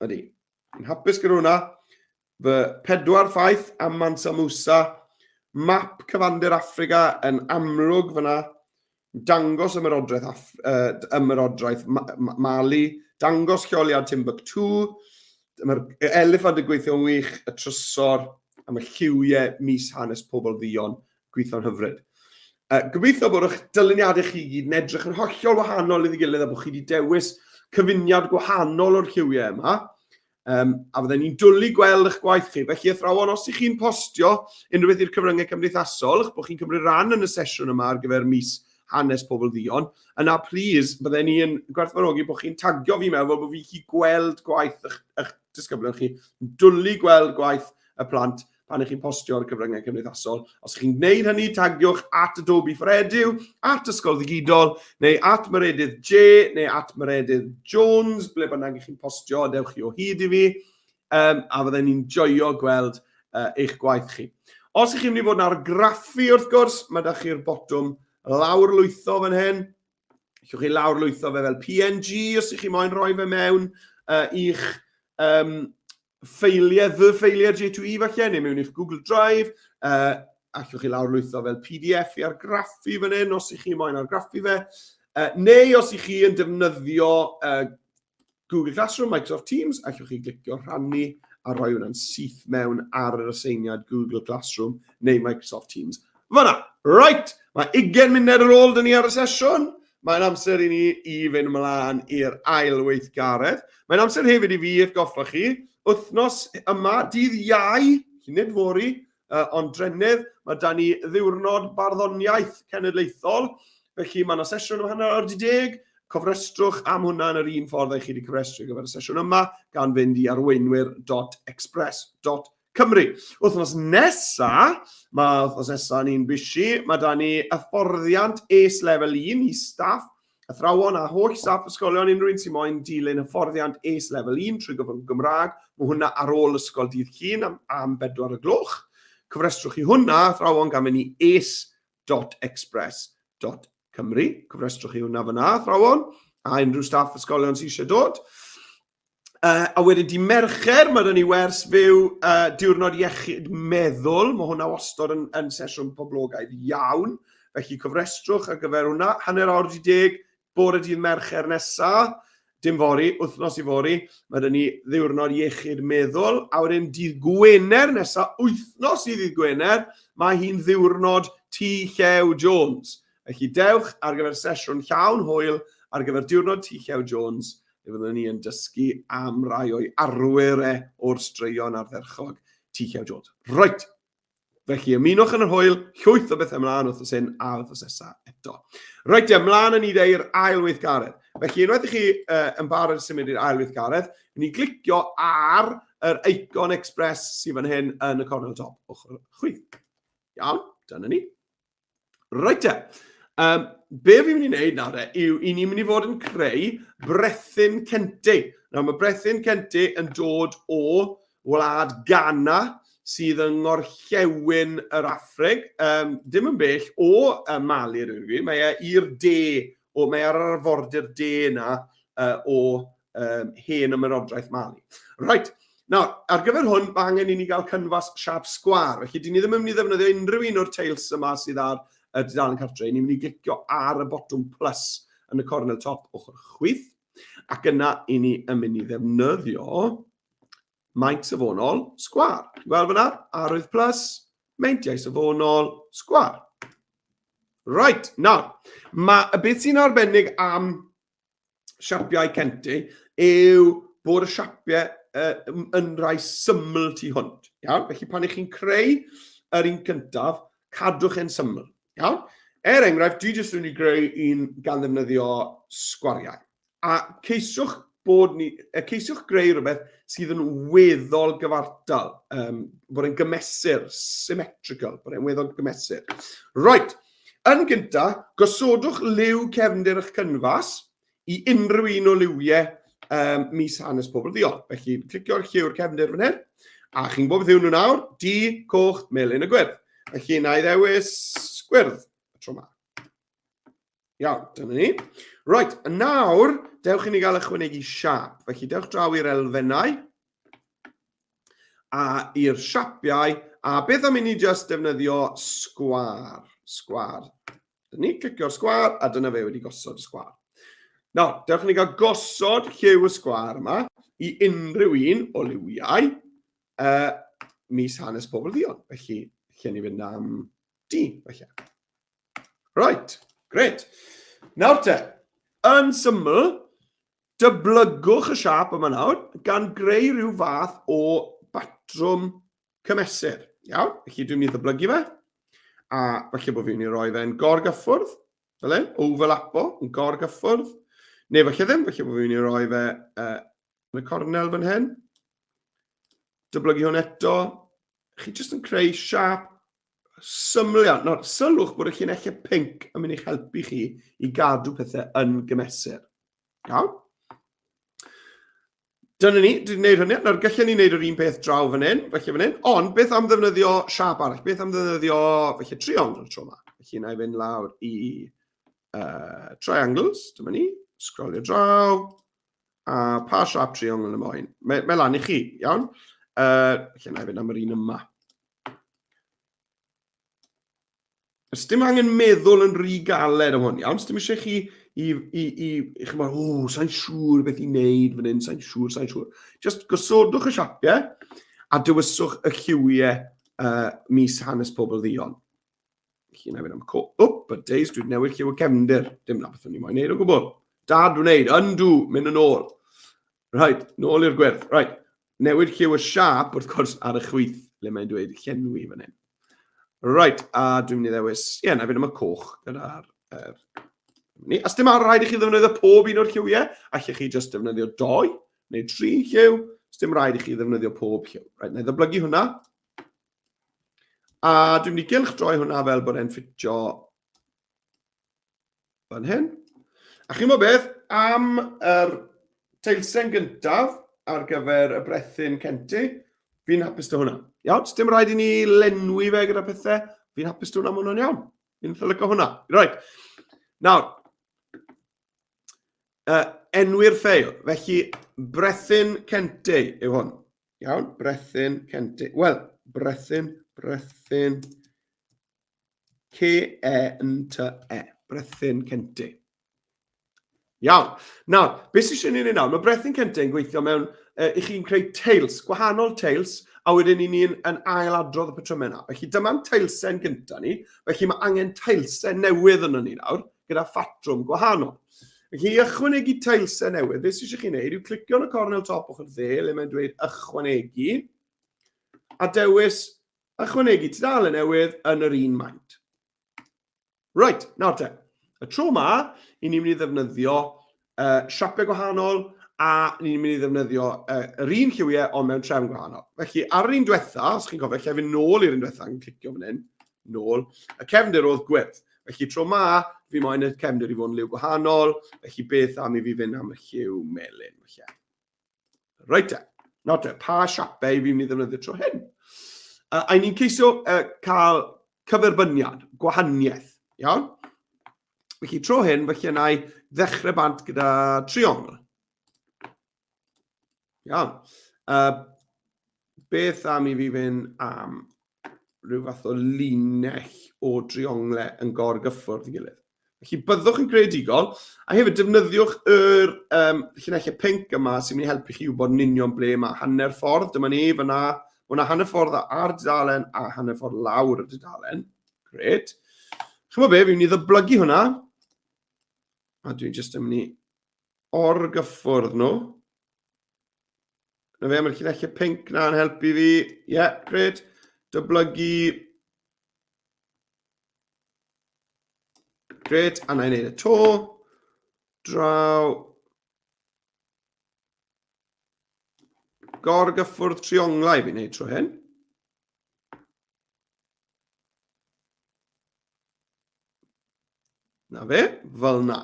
Ydy. Yn hapus gyda hwnna. Fy pedwar ffaith am Mansa Musa, map cyfandir Affrica yn amlwg fyna, dangos ymerodraeth, Af ymerodraeth Mali, dangos lleoliad Timbuktu, mae'r eliffant yn gweithio'n wych, y trysor, am y lliwiau mis hanes pobl ddion, gweithio'n hyfryd. Gobeithio bod eich dyluniadau chi gyd yn edrych yn hollol wahanol iddi gilydd a bod chi wedi dewis cyfuniad gwahanol o'r lliwiau yma. A fydden ni'n dwlu gweld eich gwaith chi. Felly, athrawon, os ych chi'n postio unrhyw beth i'r cyfryngau cymdeithasol, eich bod chi'n cymryd rhan yn y sesiwn yma ar gyfer mis hanes pobl ddion, yna please, bydden ni yn gwerthfawrogi bod chi'n tagio fi mewn fel bod fi chi gweld gwaith eich, eich disgyblion chi. Dwlu gweld gwaith y plant pan ych chi'n postio ar y cyfryngau cymdeithasol. Os chi'n gwneud hynny, tagiwch at Adobe for Edu, at Ysgol Ddigidol, neu at Meredydd J, neu at Meredydd Jones, ble bynnag ych chi'n postio, dewch chi o hyd i fi, a fydden ni'n joio gweld eich gwaith chi. Os ych chi'n mynd i fod yn argraffu, wrth gwrs, mae da chi'r botwm lawrlwytho fan hyn. Allwch chi lawrlwytho fe fel PNG os ych chi moyn rhoi fe mewn i'ch ffeiliau, fy ffeiliau J2E falle, neu mewn i'ch Google Drive. Allwch chi lawrlwytho fel PDF i argraffu fan hyn, os ych chi moyn argraffu fe. Neu os ych chi yn defnyddio Google Classroom, Microsoft Teams, allwch chi glicio rhannu a rhoi hwnna'n syth mewn ar yr aseiniad Google Classroom neu Microsoft Teams. Fyna! Right! Mae 20 munud ar ôl dyn ni ar y sesiwn. Mae'n amser i ni i fynd ymlaen i'r ail weithgaredd. Mae'n amser hefyd i fi atgoffa chi, wythnos yma, dydd Iau, nid fory, ond drennydd, mae da ni ddiwrnod barddoniaeth cenedlaethol, felly mae yna sesiwn am 10:30, cofrestrwch am hwnna yn yr un ffordd â chi wedi cofrestru gyfer y sesiwn yma, gan fynd i arweinwyr.express.com Cymru. Wythnos nesa, mae wythnos nesa ni'n busy, mae da ni hyfforddiant ACE Level 1 i staff, athrawon a holl staff ysgolion, unrhyw un sy'n moyn dilyn hyfforddiant ACE Level 1 trwy gyfrwng Gymraeg, mae hwnna ar ôl ysgol dydd Llun am, am 4 y gloch. Cofrestrwch i hwnna, athrawon, gan fynd i ace.express.cymru. Cofrestrwch i hwnna fyna, athrawon, a unrhyw staff ysgolion sy'n eisiau dod. A wedyn di Mercher, mae dyn ni wers fyw diwrnod iechyd meddwl. Mae hwnna wastod yn, yn sesiwn poblogaidd iawn. Felly cofrestrwch ar gyfer hwnna. 10:30, bore dydd Mercher nesa. Dim fory, wythnos i fory. Mae dyn ni ddiwrnod iechyd meddwl. A wedyn dydd Gwener nesa, wythnos i ddydd Gwener, mae hi'n ddiwrnod T Llew Jones. Felly dewch ar gyfer sesiwn llawn hwyl ar gyfer diwrnod T Llew Jones Fe fyddwn ni yn dysgu am rai o'i arwyr e o'r straeon ardderchog T. Llew Jones. Reit, felly ymunwch yn yr hwyl, llwyth o bethau ymlaen wythnos hyn a wythnos nesaf eto. Reit, e, ymlaen yn ni i'r ail weithgaredd. Felly, unwaith i chi yn barod i symud i'r ail weithgaredd, ni glicio ar yr icon Express sydd fan hyn yn y cornel top ochr chwith. Iawn, dyna ni. Reit te. Be fi'n mynd i wneud nawr e, yw i ni'n mynd i fod yn creu brethyn Kente. Nawr mae brethyn Kente yn dod o wlad Ghana sydd yng ngorllewin yr Affrig, dim yn bell o Mali rwy'n gwir, mae e i'r de, o, mae ar yr arfordir de yna o hen ymerodraeth Mali. Reit, nawr, ar gyfer hwn, mae angen i ni gael cynfas siap sgwar. Felly, dyn ni ddim yn mynd i ddefnyddio unrhyw un o'r teils yma sydd ar y dudalen cartre. Ni'n mynd i glicio ar y botwm plus yn y cornel top ochr chwith. Ac yna, i ni yn mynd i ddefnyddio maint safonol sgwar. Chi'n gweld fyna? Arwydd plus, meintiau safonol, sgwar. Right, nawr, mae y beth sy'n arbennig am siapiau Kente yw bod y siapiau yn rhai syml tu hwnt. Iawn? Felly pan ych chi'n creu yr un cyntaf, cadwch e'n syml. Iawn? Er enghraifft, dwi jyst yn mynd i greu un gan ddefnyddio sgwariau. A ceisiwch bod ni, ceisiwch greu rhywbeth sydd yn weddol gyfartal, bod e'n gymesur, symmetrical, bod e'n weddol gymesur. Right, yn gynta, gosodwch liw cefndir eich cynfas i unrhyw un o liwiau mis hanes pobl ddiol. Felly, clicio'r lliw'r cefndir fan hyn, A chi'n gwybod beth yw nhw nawr? Du, coch, melyn a gwyrdd. Felly, na i ddewis gwyrdd y tro yma. Iawn, dyna ni. Right, a nawr, dewch i ni gael ychwanegu siap. Felly, dewch draw i'r elfennau a i'r siapiau, a beth am i ni just defnyddio sgwar. Sgwar. Dyna ni, clicio'r sgwar, a dyna fe wedi gosod y sgwar. Nawr, dewch i ni gael gosod lliw y sgwar yma i unrhyw un o liwiau mis hanes pobl ddion. Felly, lle ni fynd am di, felly. Right, gret. Nawr te, yn syml, dyblygwch y siap yma nawr gan greu rhyw fath o batrwm cymesur. Iawn, felly dwi'n mynd i ddyblygu fe. A falle bod fi'n mynd i roi fe'n gorgyffwrdd, fel hyn, overlapo, yn gorgyffwrdd. Neu falle ddim, falle bod fi'n mynd i roi fe yn y cornel fan hyn. Dyblygu hwn eto. Chi jyst yn creu siap syml iawn. Nawr, sylwch bod y llinellau pink yn mynd i'ch helpu chi i gadw pethau yn gymesur. Iawn? Dyna ni, dwi wedi gwneud hynny. Nawr, gallen ni wneud yr un peth draw fan hyn, felly fan hyn, ond beth am ddefnyddio siap arall? Beth am ddefnyddio, felly, triongl tro yma? Felly, na i fynd lawr i triangles, dyma ni, sgrolio draw, a pa siap triongl y moyn? Mae, mae lan i chi, iawn? Felly, na i fynd am yr un yma. Os dim angen meddwl yn rhy galed am hwn, iawn? Os dim eisiau chi i, i, i, i chymod, o, sa'n siŵr beth i wneud fan hyn, sa'n siŵr, sa'n siŵr. Just gosodwch y siapiau a dewiswch y lliwiau mis hanes pobl ddion. Felly, na i fynd am co... Wp, but days, dwi'n newid lliw y cefndir. Dim na beth o'n i moyn wneud o gwbl. Dad wneud, undo, mynd yn ôl. Right, nôl i'r gwyrdd. Right, newid lliw y siap, wrth gwrs, ar y chwith, le mae'n dweud llenwi fan hyn. Right, a dwi'n mynd i ddewis, ie, yeah, na i fynd am y coch gyda'r... Er, ni. Os dim ar rhaid i chi ddefnyddio pob un o'r lliwiau, allech chi jyst defnyddio doi neu tri lliw, os dim rhaid i chi ddefnyddio pob lliw. Right, na i ddyblygu hwnna. A dwi'n mynd i gylchdroi hwnna fel bod e'n ffitio fan hyn. A chi'n gwybod beth, am yr teilsen gyntaf ar gyfer y brethyn centi, fi'n hapus dy hwnna. Iawn, dim rhaid i ni lenwi fe gyda pethau, fi'n hapus dy hwnna, mae hwnna'n iawn. Fi'n eitha lyco hwnna. Right. Nawr, enwi'r ffeil. Felly, brethyn centi yw hwn. Iawn, brethyn centi. Wel, brethyn, brethyn C-E-N-T-E. Brethyn Cente. Iawn. Nawr, beth sy'n eisiau ni wneud nawr? Mae Brethyn Cente yn gweithio mewn, i chi'n creu teils, gwahanol teils, a wedyn i ni'n yn ail adrodd y patrymau yna. Felly dyma'n teilsen gyntaf ni, felly mae angen teilsen newydd yno ni nawr, gyda phatrwm gwahanol. Felly i ychwanegu teilsen newydd, beth sy'n eisiau chi wneud yw clicio yn y cornel top ochr dde, le mae'n dweud ychwanegu, a dewis Ychwanegu tudalen newydd yn yr un maint. Reit, nawr te. Y tro yma, i ni'n mynd i ddefnyddio siapau gwahanol a ni'n mynd i ddefnyddio yr un lliwiau ond mewn trefn gwahanol. Felly, ar yr un diwetha, os chi'n cofio, lle fi'n nôl i'r un diwetha, yn clicio fan hyn, nôl, y cefndir oedd gwyrdd. Felly, tro yma, fi moyn y cefndir i fod yn liw gwahanol, felly beth am i fi fynd am y lliw melyn, felly. Reit te. Nawr te, pa siapau fi'n mynd i ddefnyddio tro hyn? A ni'n ceisio cael cyferbyniad, gwahaniaeth, iawn? Felly tro hyn, felly yna i ddechrau bant gyda triongl. Iawn. Beth am i fi fynd am rhyw fath o linell o drionglau yn gorgyffwrdd i gilydd. Felly byddwch yn greadigol, a hefyd defnyddiwch yr llinellau pinc yma sy'n mynd i helpu chi wybod yn union ble mae hanner ffordd. Dyma ni, fyna, mae hwnna hanner ffordd ar dudalen a hanner ffordd lawr y dudalen. Gret. Chymod be, fi'n mynd i ddyblygu hwnna. A dwi'n jyst yn mynd i orgyffwrdd nhw. Na fe, mae'r llinellau pinc na'n helpu fi. Ie, yeah, gret. Dyblygu. Gret, a na i wneud y to. Draw. Gorgyffwrdd trionglau fi'n wneud tro hyn. Na fe, fel na.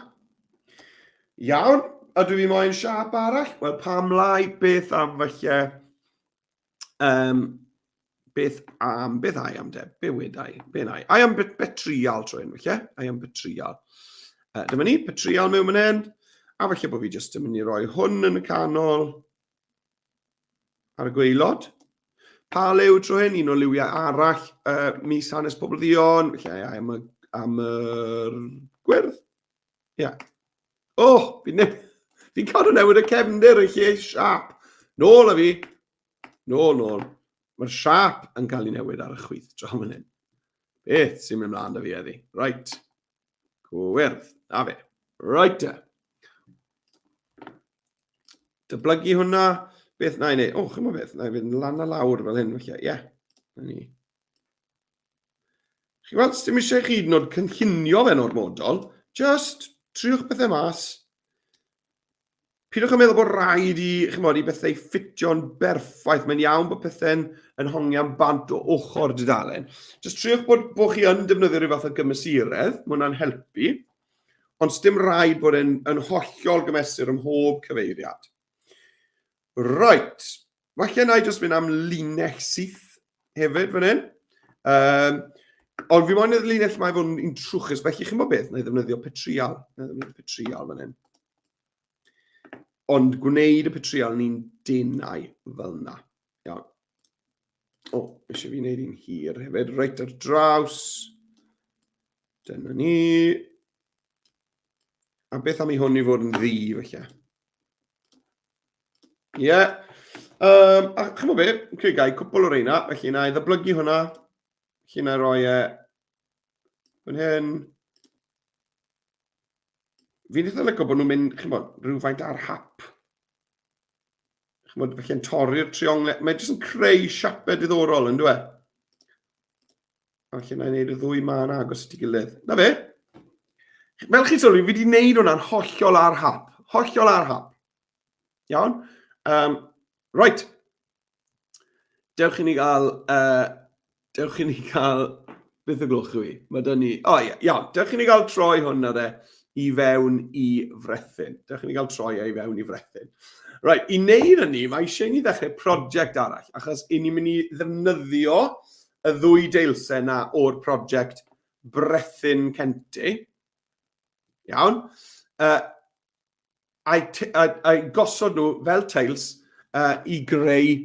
Iawn, a dwi fi moyn siap arall? Wel, pam lai, beth am falle... Um, beth am, beth ai am de? Be wedai? Be nai? Ai am betrial tro hyn, felly. Ai am betrial. Dyma ni, petrial mewn fan hyn. A falle bod fi jyst yn mynd i roi hwn yn y canol ar y gwaelod. Pa liw tro hyn? Un o liwiau arall mis hanes pobl ddion. Felly ai am, y, am yr gwyrdd. Ie. Yeah. Oh, fi'n fi cadw newid y cefndir yn lle siap. Nôl â fi. Nôl, nôl. Mae'r siap yn cael ei newid ar y chwith draw fan hyn. Beth sy'n mynd mlaen da fi heddi? Right. Gwyrdd. Na fe. Right te. Dyblygu hwnna. Beth na i wneud? O, chymod beth? Na i fynd lan a lawr fel hyn, felly. Ie. Yeah. Na ni. Chi'n gweld, dim eisiau chi hyd yn oed cynllunio fe'n ormodol. Just triwch pethau mas. Pidwch yn meddwl bod rhaid i, chymod, i bethau ffitio'n berffaith. Mae'n iawn bod pethau'n yn hongian bant o ochr dudalen. Just triwch bod, bod chi yn defnyddio rhyw fath o gymesuredd, mae hwnna'n helpu. Ond dim rhaid bod e'n yn hollol gymesur ym mhob cyfeiriad. Right. Falle na i jyst mynd am linell syth hefyd fan hyn. Um, ond fi moyn i'r linell mae fod yn trwchus, felly chi'n bod beth, na i ddefnyddio petrial. Na i ddefnyddio petrial fan hyn. Ond gwneud y petrial ni'n denau fel yna. Iawn. O, eisiau fi wneud un hir hefyd. Reit ar draws. Dyna ni. A beth am i hwn i fod yn ddu, felly? Ie. Yeah. Um, a chymod be, creu gai cwpl o reina, felly na i ddyblygu hwnna. Felly na i roi e fan hyn. Fi'n eitha lyco bod nhw'n mynd, chymod, rhywfaint ar hap. Chymod, felly'n torri'r triongle. Mae jyst yn creu siapau diddorol, yn dweud? A felly na i wneud y ddwy ma'n agos at ei gilydd. Na fe. Fel chi'n sylwi, fi wedi wneud hwnna'n hollol ar hap. Hollol ar hap. Iawn? Um, right. Dewch i ni gael... Uh, dewch i ni gael... Beth y gloch yw i? Mae dyn ni... O, oh, ie, iawn. Dewch i ni gael troi hwn na dde i fewn i frethyn. Dewch i ni gael troi e i fewn i frethyn. Right, i wneud hynny, mae eisiau i ni ddechrau prosiect arall, achos i ni'n mynd i ddefnyddio y ddwy deilsen na o'r prosiect Brethyn Centi. Iawn. A'i, a'i gosod nhw fel teils i greu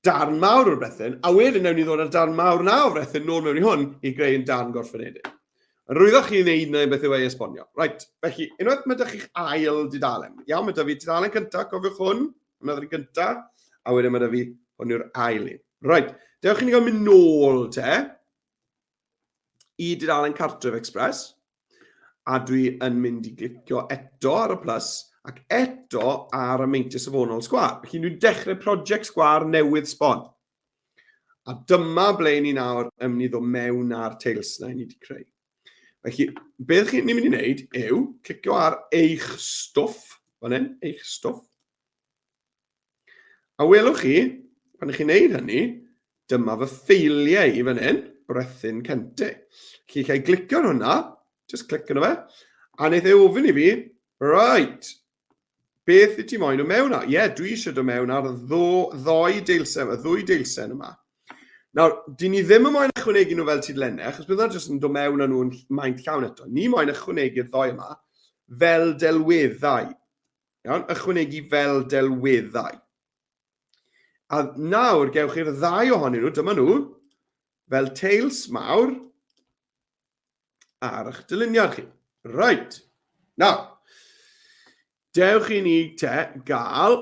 darn mawr o'r brethyn, a wedyn newn ni ddod â'r darn mawr na o frethyn nôl mewn i hwn i greu yn darn gorffenedig. Rwyddoch chi wneud neu beth yw ei esbonio. Right, felly, unwaith mae ydych chi'ch ail dudalen. Iawn, mae da fi tudalen cyntaf, cofiwch hwn, hwnna oedd yr gyntaf, a wedyn mae da fi hwn yw'r ail un. Right, dewch i ni gael mynd nôl te i dudalen Cartref Express. A dwi yn mynd i glicio eto ar y plus ac eto ar y meintiau safonol sgwâr. Felly dwi'n dechrau prosiect sgwâr newydd sbon. A dyma ble ni nawr yn mynd i ddod mewn ar teils na i ni wedi creu. Felly, beth chi'n mynd i wneud yw clicio ar eich stwff, fan hyn, eich stwff. A welwch chi, pan ych chi'n neud hynny, dyma fy ffeiliau i fan hyn, Brethyn Cente. Felly, chi glicio ar hwnna, just clic yno fe, a wneith e ofyn i fi, right, beth wyt ti moyn o mewn ar? Ie, yeah, dwi eisiau dod mewn ar ddo, ddoi deilsen, y ddwy deilsen yma. Nawr, dyn ni ddim yn moyn ychwanegu nhw fel tudalennau, achos bydda jyst yn dod mewn â nhw'n maint llawn eto. Ni moyn ychwanegu'r ddoi yma fel delweddau. Iawn, ychwanegu fel delweddau. A nawr gewch chi'r ddau ohonyn nhw, dyma nhw, fel teils mawr ar eich dyluniad chi. Right. Nawr, dewch i ni te gael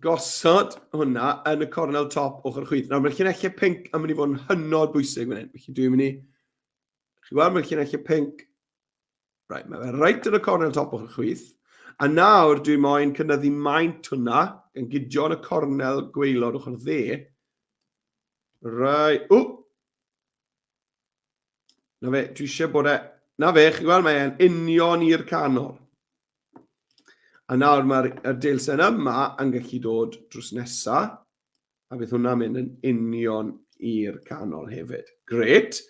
gosod hwnna yn y cornel top ochr chwith. Nawr, mae'r llinellau pink yn mynd i fod yn hynod bwysig fan hyn. Felly dwi'n mynd i... Chi'n gweld, mae'r llinellau pink Right, mae fe reit yn y cornel top ochr chwith. A nawr dwi moyn cynyddu maint hwnna, gan gydio yn y cornel gweilod ochr dde. Right, o! Na fe, dwi eisiau bod e... Na fe, chi'n gweld, mae e'n union i'r canol. A nawr mae'r deilsen yma yn gallu dod drws nesa. A bydd hwnna'n mynd yn union i'r canol hefyd. Gret.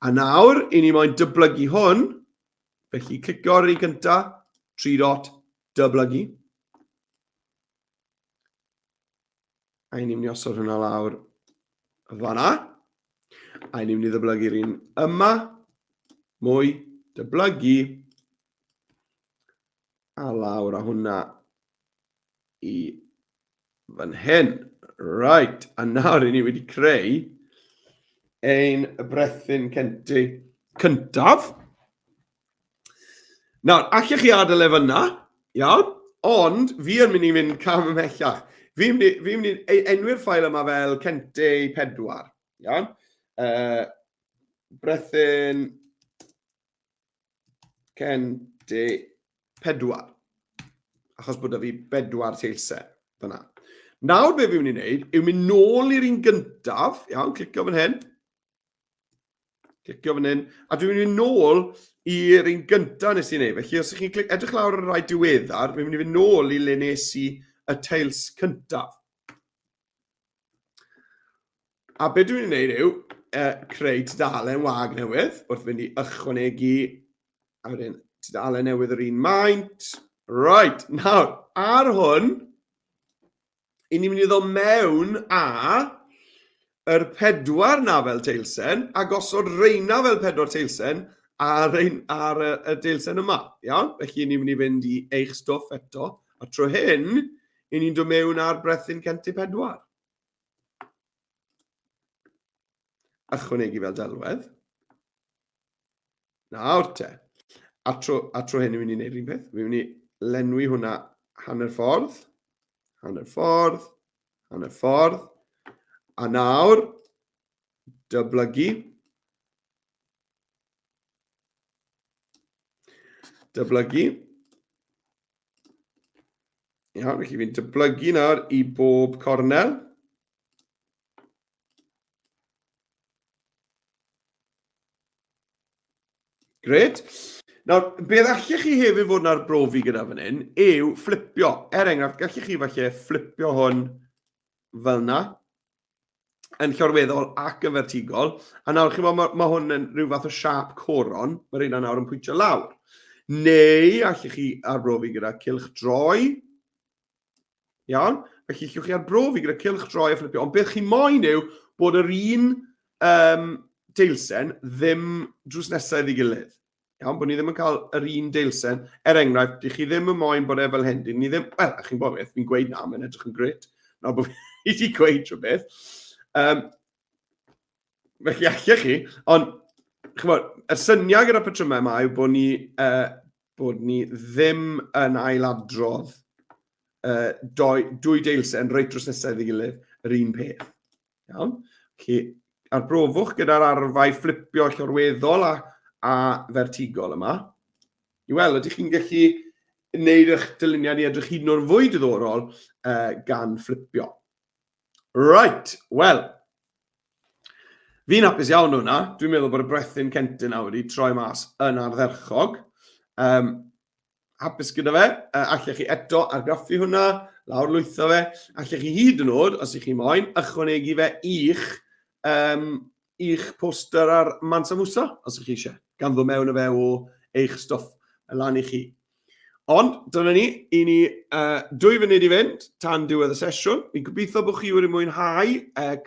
A nawr, i ni moyn dyblygu hwn. Felly, clicio ar yr un cyntaf, 3 dot, dyblygu. A i ni'n mynd i osod hwnna lawr. Fanna. A ni'n mynd i ddyblygu'r un yma. Mwy. Dyblygu. A lawr a hwnna i fan hyn. Right, a nawr i ni wedi creu ein brethyn centi cyntaf. Nawr, allech chi adael e fyna, iawn, ond fi yn mynd i fynd cam ymhellach. Fi'n mynd i, fi mynd i enwi'r ffael yma fel Cente 4, iawn. Brethyn Cente 4. Achos bod 'da fi bedwar teilsen fyna. Nawr be fi'n mynd i wneud yw mynd nôl i'r un gyntaf, iawn, clicio fan hyn, Clicio fan hyn. A dwi'n mynd nôl i'r un gyntaf nes i wneud. Felly os ydych chi'n clic, edrych lawr ar y rhai diweddar, fi'n mynd i fynd nôl i le nes i y teils cyntaf. A be dwi'n mynd i wneud yw creu tudalen wag newydd wrth fynd i ychwanegu a wedyn tudalen newydd yr un maint. Right, nawr, ar hwn, i ni'n mynd i ddod mewn â yr pedwar na fel teilsen a gosod reina fel pedwar teilsen ar, ein, ar y, y deilsen yma. Iawn? Felly ni'n mynd i fynd i eich stwff eto. A tro hyn, i ni'n dod mewn ar brethyn 104. Ychwanegu fel delwedd. Nawr te. A tro, a tro hyn, ni'n mynd i wneud rhywun peth. Fi'n mynd i lenwi hwnna hanner ffordd, hanner ffordd, hanner ffordd. A nawr, dyblygu. Dyblygu. Iawn, felly fi'n dyblygu nawr i bob cornel. Gret. Nawr, beth allech chi hefyd fod yn arbrofi gyda fan hyn yw fflipio. Er enghraifft, gallech chi falle fflipio hwn fel yna, yn llorweddol ac yn fertigol. A nawr, chi'n mae, ma hwn yn rhyw fath o siap coron, mae rheina nawr yn pwyntio lawr. Neu allech chi arbrofi gyda cylch droi. Iawn? Felly, allwch chi arbrofi gyda cylch droi a fflipio. Ond beth chi moyn yw bod yr un um, deilsen ddim drws nesaf iddi gilydd. Iawn, bod ni ddim yn cael yr un deilsen. Er enghraifft, dych chi ddim yn moyn bod e fel hyn. Dyn ni ddim... Wel, a chi'n bod beth, fi'n gweud na, mae'n edrych yn gret. Nawr bod fi wedi gweud rhywbeth. Um, felly allech chi, ond chymod, y syniad gyda'r patrymau yma yw bod ni, bod ni ddim yn ailadrodd doi, dwy deilsen reit drws nesaf iddi gilydd yr un peth. Iawn? Felly, arbrofwch gyda'r arfau fflipio llorweddol a, a fertigol yma. I weld, ydych chi'n gallu wneud eich dyluniad i edrych hyd yn oed fwy diddorol gan fflipio. Right, wel, fi'n hapus iawn hwnna. Dwi'n meddwl bod y brethyn Centyn nawr wedi troi mas yn ardderchog. Um, hapus gyda fe. Allech chi eto argraffu hwnna, lawr lwytho fe. Allech chi hyd yn oed, os ych chi moyn, ychwanegu fe i'ch, um, i'ch poster ar Mansa Musa, os ych chi eisiau. Gan ddod mewn y fe o eich stwff lan i chi. Ond, dyna ni, i ni 2 funud i fynd tan diwedd y sesiwn. Fi'n gobeithio bod chi wedi mwynhau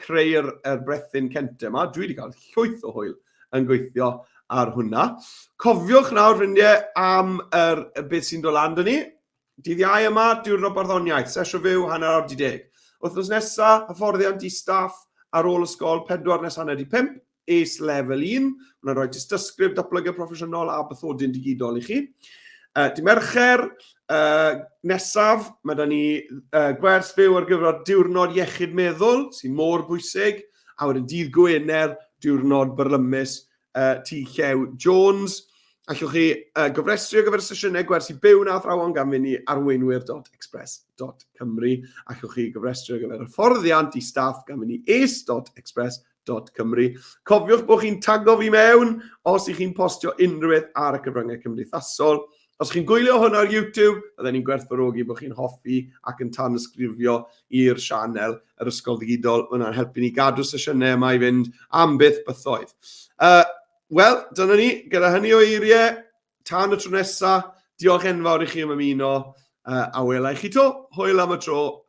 creu'r er brethyn cente yma. Dwi wedi cael llwyth o hwyl yn gweithio ar hwnna. Cofiwch nawr, ffrindiau, am yr, beth sy'n dod lan dyn ni. Dydd Iau yma, diwrnod barddoniaeth, sesiwn fyw, 10:30. Wythnos nesaf, hyfforddiant i staff ar ôl ysgol, 4 nes 4:30. ACE Level 1. Mae'n rhoi tystysgrif datblygiad proffesiynol a bathodyn digidol i chi. Dy Mercher nesaf, mae da ni gwers fyw ar gyfer diwrnod iechyd meddwl, sy'n mor bwysig, a wedyn dydd Gwener, diwrnod byrlymus T Llew Jones. Allwch chi gofrestru ar gyfer y sesiynau gwersi byw na athrawon gan fynd i arweinwyr.express.cymru. Allwch chi gofrestru ar gyfer hyfforddiant i staff gan fynd i ace.express.cymru. Cymru. Cofiwch bod chi'n tago fi mewn os ych chi'n postio unrhyw beth ar y cyfryngau cymdeithasol. Os chi'n gwylio hwn ar YouTube, bydden ni'n gwerthfawrogi bod chi'n hoffi ac yn tanysgrifio i'r sianel yr Ysgol Ddigidol. Mae hwnna'n helpu ni gadw sesiynau yma i fynd am byth bythoedd. Wel, dyna ni. Gyda hynny o eiriau, tan y tro nesaf, diolch enfawr i chi am ymuno, a wela i chi to. Hwyl am y tro.